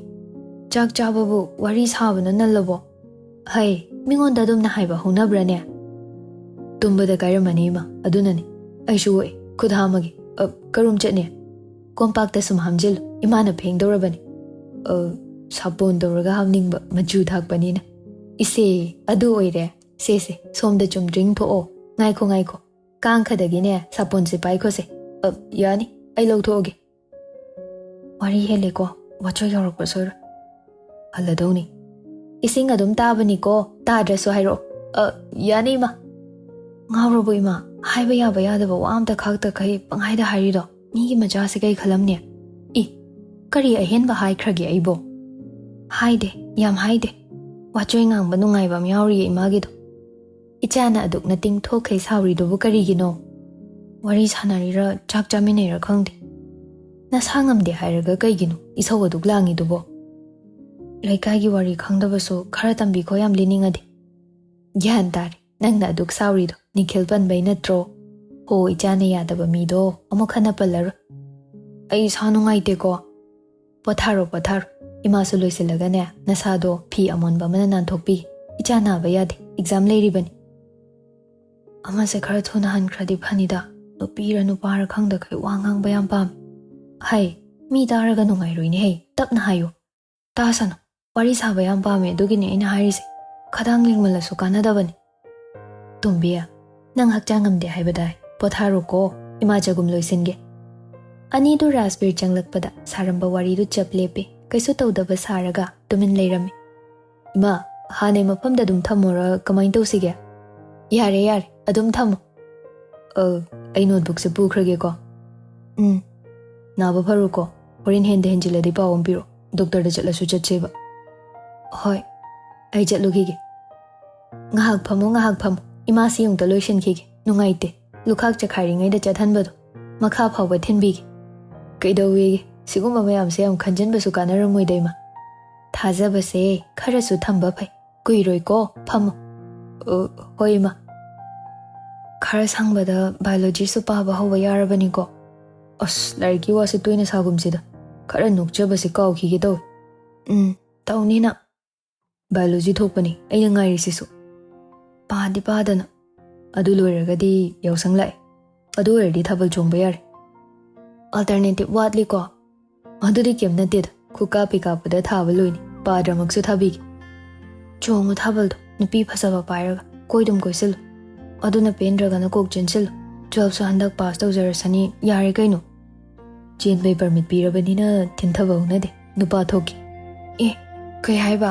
ꯆꯥꯛ ꯆꯥꯕꯕꯨ ꯋꯥꯔꯤ ꯁꯥꯕꯅ ꯅꯜꯂꯕꯣ? ꯍꯩ, ꯃꯤꯉꯣꯟꯗ ꯑꯗꯨꯝꯅ ꯍꯥꯏꯕ ꯍꯧꯅꯕ꯭ꯔꯅꯦ? ꯇꯨꯝꯕꯗ ꯀꯥꯏꯔꯝꯃꯅꯤ ꯏꯃꯥ, ꯑꯗꯨꯅꯅꯤ꯫ ꯑꯩꯁꯨ ꯑꯣꯛꯑꯦ, ꯈꯨꯠ ꯍꯥꯝꯃꯒꯦ꯫ ꯑ, ꯀꯔꯨꯝ ꯆꯠꯅꯤ? ꯀꯣꯝꯄꯥꯛꯇ ꯁꯨꯝ ꯍꯥꯝꯖꯤꯜꯂꯨ, ꯏꯃꯥꯅ ꯐꯦꯡꯗꯧꯔꯕꯅꯤ꯫ ꯑ, ꯁꯥꯄꯣꯟ ꯇꯧꯔꯒ ꯍꯥꯝꯅꯤꯡꯕ, ꯃꯆꯨ ꯊꯥꯛꯄꯅꯤꯅ꯫ ꯏꯁꯦ, ꯑꯗꯨ ꯑꯣꯏꯔꯦ꯫ ꯁꯦ, ꯁꯦ, ꯁꯣꯝꯗ ꯆꯨꯝꯗ꯭ꯔꯤꯡ ꯊꯣꯛꯑꯣ꯫ ꯉꯥꯏꯈꯣ, ꯉꯥꯏꯈꯣ꯫ ꯀꯥꯡꯈꯗꯒꯤꯅꯦ ꯁꯥꯄꯣꯟꯁꯦ ꯄꯥꯏꯈꯣꯁꯦ꯫ ꯑ, ꯌꯥꯅꯤ, ꯑꯩ ꯂꯧꯊꯣꯛꯑꯒꯦ꯫ ꯋꯥꯔꯤ ꯍꯦꯜꯂꯦꯀꯣ, ꯋꯥꯆꯣꯏ ꯌꯧꯔꯛꯄ ꯁꯣꯏꯔꯣꯏ꯫ ꯍꯜꯂꯗꯧꯅꯤ꯫ ꯏꯁꯤꯡ ꯑꯗꯨꯝ ꯇꯥꯕꯅꯤꯀꯣ, ꯇꯥꯗ꯭ꯔꯁꯨ ꯍꯥꯏꯔꯛꯑꯣ꯫ ꯑ, ꯌꯥꯅꯤ, ꯏꯃꯥ꯫ ꯉꯥꯎꯔꯕꯣ, ꯏꯃꯥ? ꯍꯥꯏꯕ ꯌꯥꯕ ꯌꯥꯗꯕ ꯋꯥ ꯑꯝꯇ ꯈꯥꯛꯇꯈꯩ ꯄꯪꯍꯥꯏꯗ ꯍꯥꯏꯔꯤꯗꯣ? ꯃꯤꯒꯤ ꯃꯆꯥꯁꯦ ꯀꯩ ꯈꯜꯂꯝꯅꯤ? ꯏ, ꯀꯔꯤ ꯑꯍꯦꯟꯕ ꯍꯥꯏꯈ꯭ꯔꯒꯦ ꯑꯩꯕꯣ? ꯍꯥꯏꯗꯦ, ꯌꯥꯝ ꯍꯥꯏꯗꯦ꯫ ꯋꯥꯆꯣꯏ ꯉꯥꯡꯕ ꯅꯨꯡꯉꯥꯏꯕ ꯑꯃ ꯌꯥꯎꯔꯤꯌꯦ ꯏꯃꯥꯒꯤꯗꯣ꯫ ꯏꯆꯥꯅ ꯑꯗꯨꯛ ꯅꯇꯤꯡ ꯊꯣꯛꯈꯩ ꯁꯥꯎꯔꯤꯗꯨꯕꯨ ꯀꯔꯤꯒꯤꯅꯣ? ꯋꯥꯔꯤ ꯁꯥꯟꯅꯔꯤꯔ ꯆꯥꯛ ꯆꯥꯃꯤꯟꯅꯩꯔ ꯈꯪꯗꯦ꯫ ꯅꯁꯥ ꯉꯝꯗꯦ ꯍꯥꯏꯔꯒ ꯀꯩꯒꯤꯅꯣ ꯏꯁꯧ ꯑꯗꯨꯛ ꯂꯥꯡꯉꯤꯗꯨꯕꯣ? ꯂꯩꯀꯥꯏꯒꯤ ꯋꯥꯔꯤ ꯈꯪꯗꯕꯁꯨ ꯈꯔ ꯇꯝꯕꯤꯈꯣ, ꯌꯥꯝ ꯂꯤꯅꯤꯡꯉꯗꯤ꯫ ꯒ꯭ꯌꯥꯟ ꯇꯥꯔꯦ, ꯅꯪꯅ ꯑꯗꯨꯛ ꯁꯥꯎꯔꯤꯗꯣ ꯅꯤꯈꯤꯜ ꯄꯟꯕꯩ ꯅꯠꯇ꯭ꯔꯣ? ꯍꯣ, ꯏꯆꯥꯅ ꯌꯥꯗꯕ ꯃꯤꯗꯣ ꯑꯃꯨꯛ ꯍꯟꯅ ꯄꯜꯂꯔꯣꯏ꯫ ꯑꯩ ꯏꯁꯥ ꯅꯨꯡꯉꯥꯏꯇꯦꯀꯣ꯫ ꯄꯣꯊꯥꯔꯣ, ꯄꯣꯊꯥꯔꯣ꯫ ꯏꯃꯥꯁꯨ ꯂꯣꯏꯁꯤꯜꯂꯒꯅꯦ, ꯅꯁꯥꯗꯣ ꯐꯤ ꯑꯃꯣꯟꯕ ꯑꯃꯅ ꯅꯥꯟꯊꯣꯛꯄꯤꯒꯦ꯫ ꯏꯆꯥ ꯅꯥꯕ ꯌꯥꯗꯦ, ꯑꯦꯛꯖꯥꯝ ꯂꯩꯔꯤꯕꯅꯤ꯫ ꯑꯃꯁꯦ ꯈꯔ ꯊꯨꯅ ꯍꯟꯈ꯭ꯔꯗꯤ ꯐꯅꯤꯗ꯫ ꯅꯨꯄꯤꯔ ꯅꯨꯄꯥꯔ ꯈꯪꯗꯈꯩ ꯋꯥ ꯉꯥꯡꯕ ꯌꯥꯝ ꯄꯥꯝꯃꯤ꯫ ꯍꯩ, ꯃꯤ ꯇꯥꯔꯒ ꯅꯨꯡꯉꯥꯏꯔꯣꯏꯅꯦ ꯍꯩ, ꯇꯞꯅ ꯍꯥꯏꯌꯨ꯫ ꯇꯥꯁꯅꯨ, ꯋꯥꯔꯤ ꯁꯥꯕ ꯌꯥꯝ ꯄꯥꯝꯃꯦ, ꯑꯗꯨꯒꯤꯅꯦ ꯑꯩꯅ ꯍꯥꯏꯔꯤꯁꯦ꯫ ꯈꯗꯥꯡ ꯂꯤꯡꯃꯜꯂꯁꯨ ꯀꯥꯟꯅꯗꯕꯅꯤ꯫ ꯇꯣꯝꯕꯤ, ꯅꯪ ꯍꯛꯆꯥꯡ ꯉꯝꯗꯦ ꯍꯥꯏꯕꯗꯥꯏ? ꯄꯣꯊꯥꯔꯣꯀꯣ, ꯏꯃꯥ ꯆꯒꯨꯝ ꯂꯣꯏꯁꯤꯟꯒꯦ꯫ ꯑꯅꯤꯗꯨ ꯔꯥꯖꯕꯤꯔ ꯆꯪꯂꯛꯄꯗ ꯁꯥꯔꯝꯕ ꯋꯥꯔꯤꯗꯨ ꯆꯞ ꯂꯦꯞꯄꯦ, ꯀꯩꯁꯨ ꯇꯧꯗꯕ ꯁꯥꯔꯒ ꯇꯨꯃꯤꯟ ꯂꯩꯔꯝꯃꯤ꯫ ꯏꯃꯥ, ꯍꯥꯟꯅꯩ ꯃꯐꯝꯗ ꯑꯗꯨꯝ ꯊꯝꯃꯣꯔ ꯀꯃꯥꯏꯅ ꯇꯧꯁꯤꯒꯦ? ꯌꯥꯔꯦ, ꯌꯥꯔꯦ, ꯑꯗꯨꯝ ꯊꯝꯃꯣ꯫ ꯑ, ꯑꯩ ꯅꯣꯠꯕꯨꯛꯁꯦ ꯄꯨꯈ꯭ꯔꯒꯦꯀꯣ꯫ ꯎꯝ, ꯅꯥꯕ ꯐꯔꯣꯀꯣ꯫ ꯍꯣꯔꯦꯟ ꯍꯦꯟꯗ ꯍꯦꯟꯖꯤꯜꯂꯗꯤ ꯄꯥꯎ ꯑꯃ ꯄꯤꯔꯣ, ꯗꯣꯛꯇꯔꯗ ꯆꯠꯂꯁꯨ ꯆꯠꯁꯦꯕ꯫ ꯍꯣꯏ, ꯑꯩ ꯆꯠꯂꯨꯈꯤꯒꯦ꯫ ꯉꯥꯏꯍꯥꯛ ꯐꯝꯃꯣ, ꯉꯥꯏꯍꯥꯛ ꯐꯝꯃꯣ꯫ ꯏꯃꯥꯁꯤ ꯑꯃꯨꯛꯇ ꯂꯣꯏꯁꯤꯟꯈꯤꯒꯦ꯫ ꯅꯨꯡꯉꯥꯏꯇꯦ, ꯂꯨꯈꯥꯛ ꯆꯈꯥꯏꯔꯤꯉꯩꯗ ꯆꯠꯍꯟꯕꯗꯣ꯫ ꯃꯈꯥ ꯐꯥꯎꯕ ꯊꯤꯟꯕꯤꯒꯦ꯫ ꯀꯩꯗꯧꯋꯦꯒꯦ? ꯁꯤꯒꯨꯝꯕ ꯃꯌꯥꯝꯁꯦ ꯌꯥꯝ ꯈꯟꯖꯤꯟꯕꯁꯨ ꯀꯥꯟꯅꯔꯝꯃꯣꯏꯗ, ꯏꯃꯥ꯫ ꯊꯥꯖꯕꯁꯦ ꯈꯔꯁꯨ ꯊꯝꯕ ꯐꯩ꯫ ꯀꯨꯏꯔꯣꯏꯀꯣ, ꯐꯝꯃꯣ꯫ ꯑ, ꯍꯣꯏ, ꯏꯃꯥ꯫ ꯈꯔ ꯁꯪꯕꯗ ꯕꯥꯏꯑꯣꯂꯣꯖꯤꯁꯨ ꯄꯥꯕ ꯍꯧꯕ ꯌꯥꯔꯕꯅꯤꯀꯣ꯫ ꯑꯁ, ꯂꯥꯏꯔꯤꯛꯀꯤ ꯋꯥꯁꯦ ꯇꯣꯏꯅ ꯁꯥꯒꯨꯝꯁꯤꯗ꯫ ꯈꯔ ꯅꯣꯛꯆꯕꯁꯦ ꯀꯥꯎꯈꯤꯒꯦ ꯇꯧꯏ꯫ ꯎꯝ, ꯇꯧꯅꯤꯅ꯫ ꯕꯥꯏꯑꯣꯂꯣꯖꯤ ꯊꯣꯛꯄꯅꯤ ꯑꯩꯅ ꯉꯥꯏꯔꯤꯁꯤꯁꯨ꯫ ꯄꯥꯗꯤ ꯄꯥꯗꯅ꯫ ꯑꯗꯨ ꯂꯣꯏꯔꯒꯗꯤ ꯌꯥꯎꯁꯪ ꯂꯥꯛꯑꯦ꯫ ꯑꯗꯨ ꯑꯣꯏꯔꯗꯤ ꯊꯥꯕꯜ ꯆꯣꯡꯕ ꯌꯥꯔꯦ꯫ ꯑꯜꯇꯔꯅꯦꯇꯤꯚ ꯋꯥꯠꯂꯤꯀꯣ? ꯑꯗꯨꯗꯤ ꯀꯩꯝ ꯅꯠꯇꯦꯗ, ꯈꯨꯀꯥꯞꯄꯤ ꯀꯥꯞꯄꯗ ꯊꯥꯕ ꯂꯣꯏꯅꯤ, ꯄꯥꯗ꯭ꯔꯃꯛꯁꯨ ꯊꯥꯕꯤꯒꯦ꯫ ꯆꯣꯡꯉꯨ ꯊꯥꯕꯜꯗꯣ, ꯅꯨꯄꯤ ꯐꯖꯕ ꯄꯥꯏꯔꯒ ꯀꯣꯏꯗꯨꯝ ꯀꯣꯏꯁꯤꯜꯂꯨ꯫ ꯑꯗꯨꯅ ꯄꯦꯟꯗ꯭ꯔꯒꯅ ꯀꯣꯛ ꯆꯦꯟꯁꯤꯜꯂꯨ꯫ ꯇꯨꯋꯦꯜꯐꯁꯨ ꯍꯟꯗꯛ ꯄꯥꯁ ꯇꯧꯖꯔꯁꯅꯤ, ꯌꯥꯔꯦ ꯀꯩꯅꯣ꯫ ꯆꯦꯟꯕꯩ ꯄꯔꯃꯤꯠ ꯄꯤꯔꯕꯅꯤꯅ ꯊꯤꯟꯊꯕ ꯍꯧꯅꯗꯦ, ꯅꯨꯄꯥ ꯊꯣꯛꯀꯦ꯫ ꯑꯦ, ꯀꯩ ꯍꯥꯏꯕ?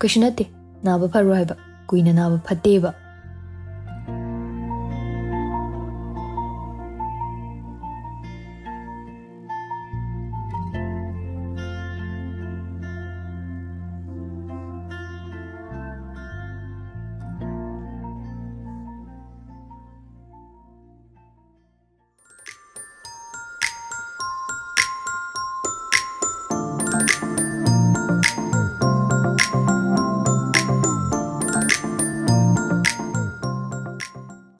ꯀꯩꯁꯨ ꯅꯠꯇꯦ, ꯅꯥꯕ ꯐꯔꯣ ꯍꯥꯏꯕ꯫ ꯀꯨꯏꯅ ꯅꯥꯕ ꯐꯠꯇꯦꯕ꯫